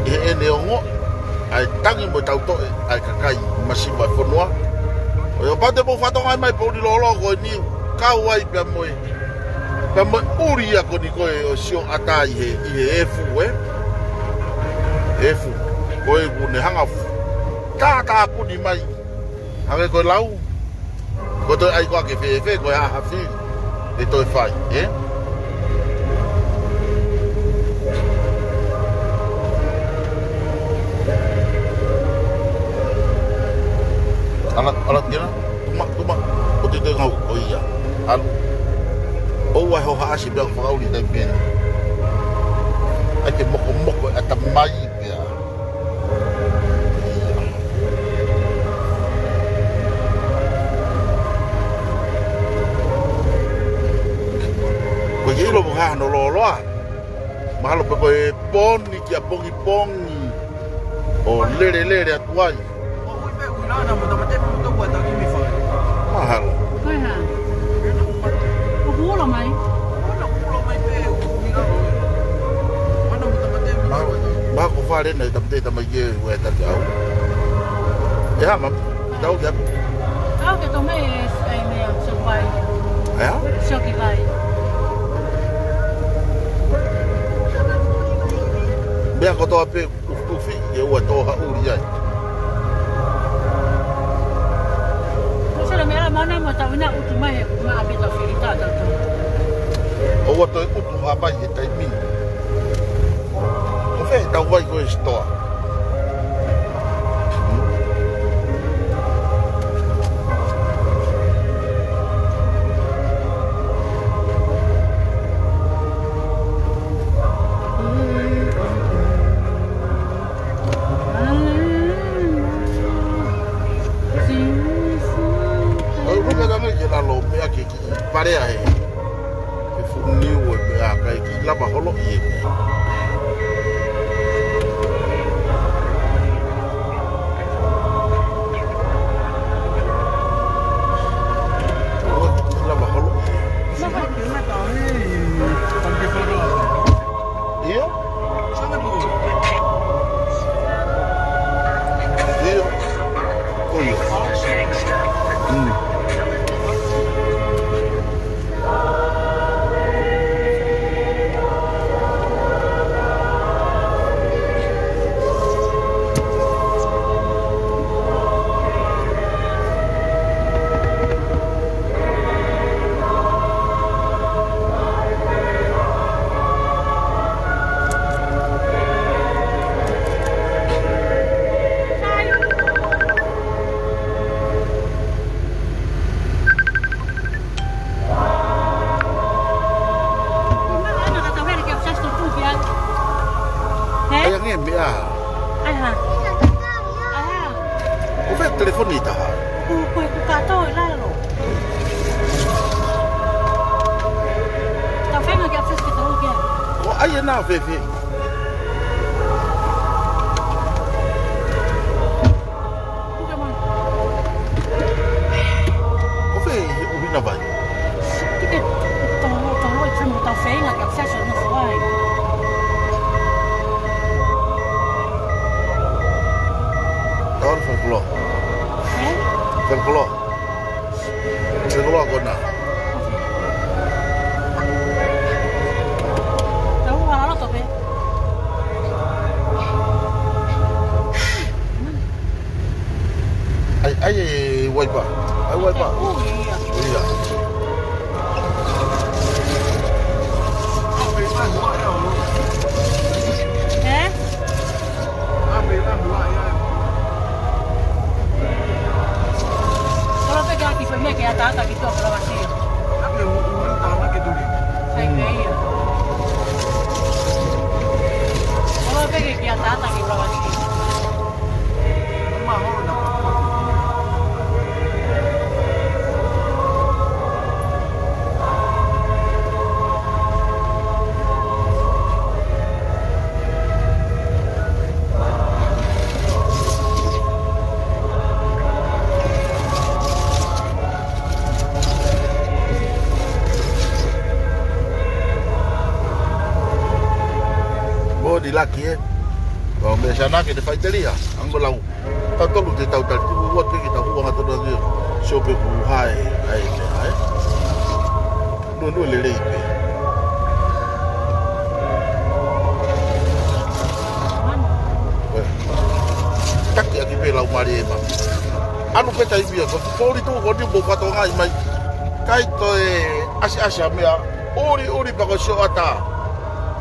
ʻi heʻene ongoʻi ʻa e tangi mo e tautoʻe ʻa e kakai masiva e fonua. ʻOku ou pau te mou fakatokangaʻi mai poʻuli lōloa ko eni kau ai pea mo e, pea mo e ʻuli ia ko eni ko ē ʻo e sioʻata ʻi he, ʻi he efu, ē? Efu. Ko ē ʻoku ne hanga ʻo tātāpuni mai. Hangē ko e lau, ko e toe ʻai koā ke fēfē, ko e hā ha fili ʻe toe fai, ē? Ala, ala tira, tuma, tuma, ʻo te te ngau, ko ia. Alu. ʻOua ʻe hohaʻasi pea fakaʻuli taimi pē ni. ʻAi ke mokomoko e ʻatamai pea. Ko e ʻilo mo hano lōloa. Mahalo pē ko e pō ni ki ʻapongipongi ʻo lelelele atu ai. Mahalo. Ko e hā? ʻOku ola mai. Mahalo, mahalo ko fale na e tamate tamai ke ue taki au. ʻE hā, mami? Tau ke hapa. Tau ke tō mai e, e meʻa, sioki vai. ʻE hā? Sioki vai. Meʻa kotoa pē ʻufiʻufi, ʻe ua tō haʻuli ai. Ko sila meʻa la mana mo tau ina utu mai he kuma a pita fili tata. ʻOua toe utu hapai he taimi. Ko fē tau vai ko e sitoa. ʻOi, ruka tangai ke lalo, meʻa ke kiʻi parea he. Ke fuʻu niu e meʻa kai ki Lava holo ʻi he. Lava holo ʻi he. ʻIo? ʻIo. ʻIo. Mm. ʻAi ange meʻa. ʻAi hā? ʻAi hā? ʻOku fē telefoni ʻi taha? Kuo, kuo, kuo kātoa ʻi lalo. Tau feinga ke access ke tau kia. ʻOku ʻai ʻe nā fēfē? ʻOku fē he ʻuhinga vai? Ke ke tau, tau, tau feinga ke access ʻo nofo ai. Tau fai koloa. Ē? Fai koloa. Fai koloa ko ena. Tau ua lalo to pē. ʻAi, ʻai e waipa. ʻAi waipa. ʻUi ia. ʻUi ia. Ē? Kolo pē ke ʻaki foʻi meʻa ke ataata ki tuʻa ʻo lava sio. ʻAi pē ia. Kolo pē ke ataata ki lava sio. Moʻoni laki ē. Ko e meʻa sana ke te faʻiteliha, ango lau. Tau tolu te tau tali tuku ua pē ke tau ua ngā tonu atu. Sio pē kuo hae, ʻai meʻa, ē. Nua, nua lelei pē. Ē. Taki ʻaki pē lau mali ē ma. ʻAlu pē taimi ia, ko e pōli tuʻu ko eni mo fatonga ʻi mai. ʻIkai toe ʻasiʻasi ʻa meʻa. ʻUliʻuli pea ko e sioʻata.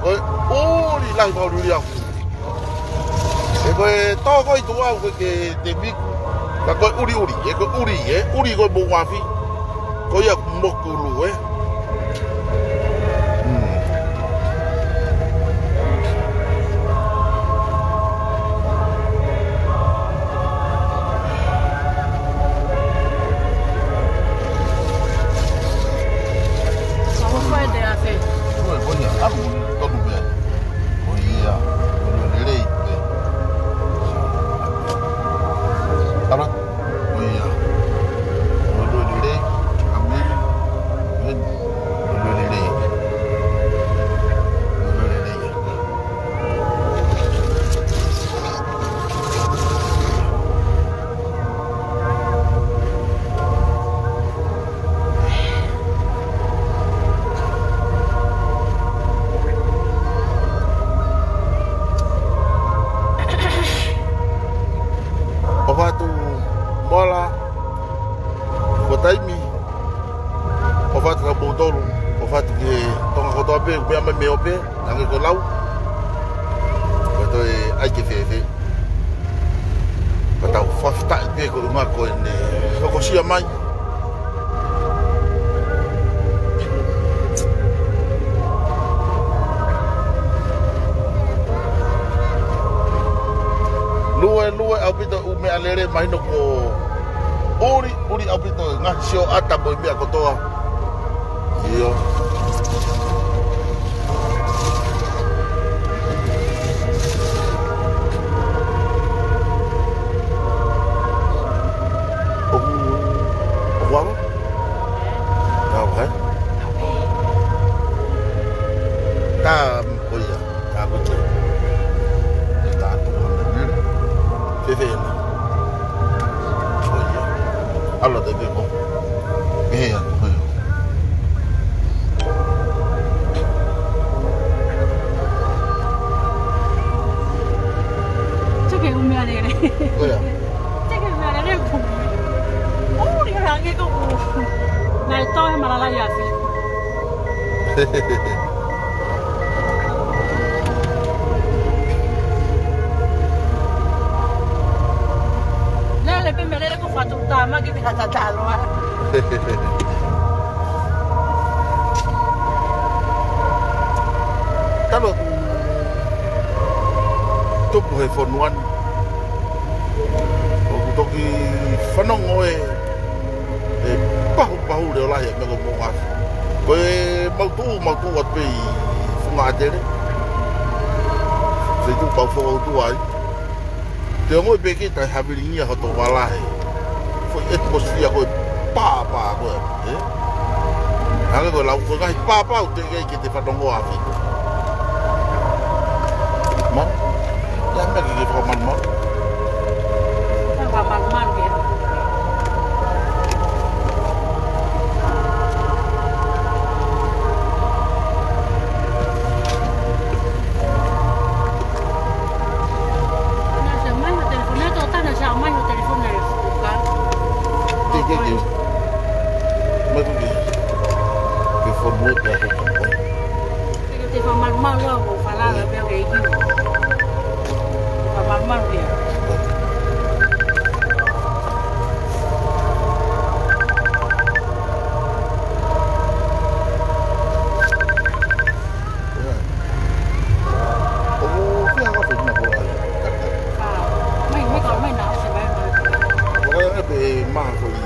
Ko e ʻuli lahi pea ʻuliʻuli au. ʻE ko e tō ko ē ʻi tuʻa au ko e ke te miku. Ka ko e ʻuliʻuli, ʻe ko e ʻuli, ʻe ʻuli ko e mou afi. Ko ia moku lu, ē. Hmm. Ko e, ko ia, ʻalu, tonu pē. Ko ia, ko e lelei pē. Tala, ko ia. Ko e lelei, ʻameni. Ko e lelei. Ko e lelei. ʻOfa atu Moala, ko e taimi. ʻOfa atu kia moutolu, ʻofa atu ki he Tonga kotoa pē, meʻa mai mei ʻope, hangē ko e lau. Ko e toe ʻai ke fēfē. Ka tau fakafetaʻi pē ko e ʻuhinga ko ʻene hokosia mai. Luelue ʻaupito ʻū meʻalele, mahino kuo ʻuli, ʻuli ʻaupito e ngaahi sioʻata mo e meʻa kotoa. ʻIo. Ange ko u. Naʻe toe malalai afi. Lele pē meʻa lele ko Fatuʻutāmaki pē ha tataloa. Talo tupu he fonua ni. ʻOku toki fanongo e, e pahupahu leʻo lahi ʻa e meʻa ko Moʻunga Afi. Ko e mau tuʻu, mau tuʻu atu pē ʻi Funga ʻAtele. Feituʻu pau fokoutua ai. Te ongoʻi pē kita e havilingia hoto vala he foʻi ʻetiposifia ko e pāpā ko ē, ē? Hangē ko e lau ko e ngaahi pāpā ʻoku teʻeki ai ke te fanongo afi. Ma? Ia meʻa ke ke fakamalumalu. Fakamalumalu ia. Ana, se mai ho telefoni, ʻe tō tana, se mai ho telefoni e fuka. Ke, ke, ke. Mai ko ke. Ke fonu e pea ko ka. Ke te fakamalumalu au, ko falala pea ke iki. Fakamalumalu ia. ʻOku fiha ka fekina ko ai. Mai, mai ka, mai na, ʻosi mai, mai. Ko ai ʻa e pē maha ko i.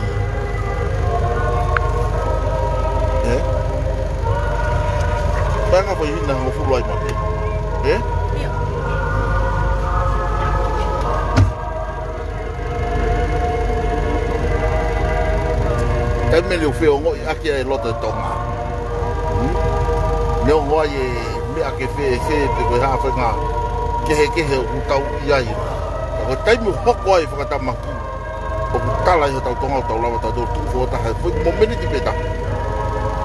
Ē? Pea nga ko i hina hangofulu ai mate. Ē? Ia. Taimi leva ʻoku feongoʻi ʻaki ʻa e loto e Tonga. Hmm? Neongo ai e meʻa ke fēfē pe ko e hā faʻahinga kehekehe ʻoku tau ʻi ai. Ka ko e taimi ʻoku hoko ai e fakatamaki, ʻoku tala ai hotau Tonga ʻoku tau lava tautolu tuʻu fakataha he foʻi momeniti pē taha.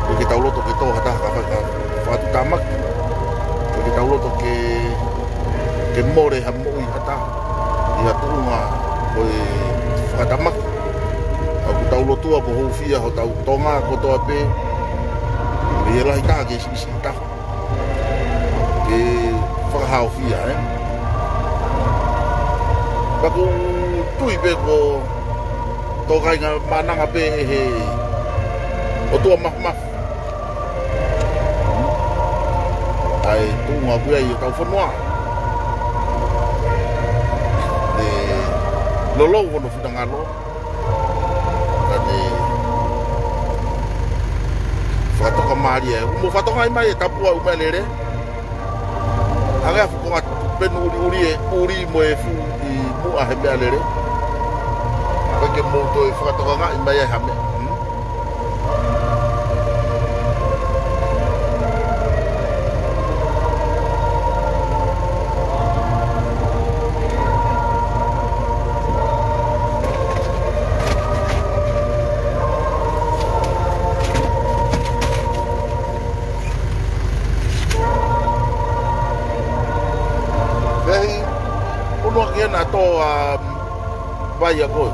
ʻIkai ke tau loto ke tō ha taha ka fai ha fakatuʻutāmaki. ʻIkai ke tau loto ke, ke mole ha moʻui ha taha ʻi ha tuʻunga ko e fakatamaki. ʻOku tau lotua kuo hūfia hotau Tonga kotoa pē. ʻIkai lahi taha ke siʻisiʻi taha ke fakahaofia, ē? Pea ʻoku ou tui pē ko e tō kāinga mananga pē ʻe he ʻOtua Mafimafi ʻa e tuʻunga ʻoku ʻi ai hotau fonua. Ne lolou hono finangalo, ka ne fakatokamālie. Mo fakatokangaʻi mai e tapu ʻa e ʻū meʻalele. Hangē ha fuʻu konga penu ʻuliʻuli, e ʻuli mo e fuʻu ʻi muʻa he meʻalele. Ka ke mou toe fakatokangaʻi mai ai ha meʻa. Hmm? Pea ʻi he ʻunu ake na tō ʻa Vai ʻa koe.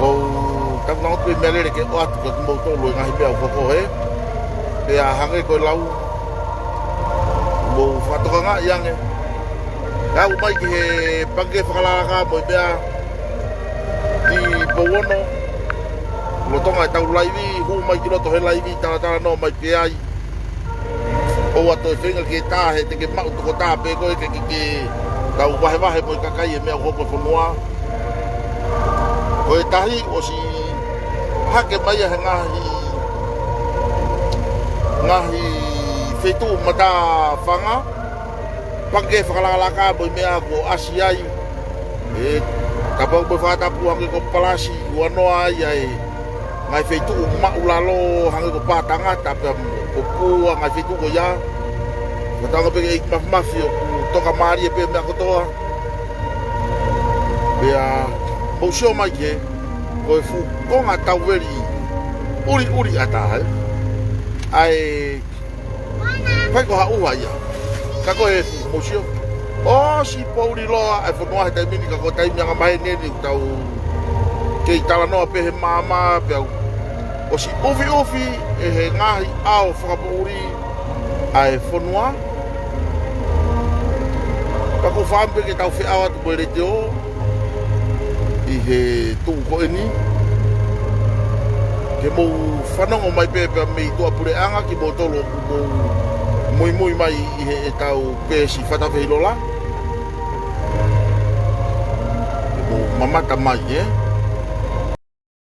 Ko u taku na ʻoku ʻi meʻalele ke ʻoatu kia kimoutolu e ngaahi meʻa ʻoku hoko hē. Pea hangē ko e lau, mou fakatokangaʻi ange. ʻE aʻu mai ki he pangikē fakalakalaka mo e meʻa ʻi Pouono. Lolotonga ʻetau laivi, hū mai ki loto he laivi, talatalanoa mai pē ai. ʻOua toe feinga ke tā he te ke maʻu toko tā pē koe ke, ke, ke tau vahevahe mo e kakai e meʻa ʻoku hoko he fonua. Ko e tahi ʻosi hake mai ʻa e ngaahi, ngaahi feituʻu matāfanga, pangikē fakalakalaka mo e meʻa kuo ʻasi ai. ʻE, kapau ko e fakatapu hangē ko Palasi, ua noa ai ʻa e ngaahi feituʻu maʻulalo hangē ko Pātangata pea mo Popua, ngaahi feituʻu ko ia. Fakatauange pē ke ʻEiki Mafimafi ʻoku tokamālie pē meʻa kotoa. Pea mou sio mai ki he, ko e fuʻu konga tauveli ʻuliʻuli ʻatā, ē. ʻA e fai ko ha ʻuha ia. Ka ko e fuʻu mou sio. ʻOsi poʻuli loa ʻa e fonua he taimi ni, ka ko e taimi anga maheni eni ʻoku tau kei talanoa pē he maama pea ʻoku ʻosi ʻufiʻufi ʻe he ngaahi ʻao fakapoʻuli ʻa e fonua. Ka ʻoku ou fakaʻamu pē ke tau feʻao atu mo e letiō ʻi he tuʻu ko eni ke mou fanongo mai pē pea mei tuʻapuleʻanga kimoutolu ʻoku mou muimui mai ʻi heʻetau peesi Fatafehi Lola. Ke mou mamata mai, ē?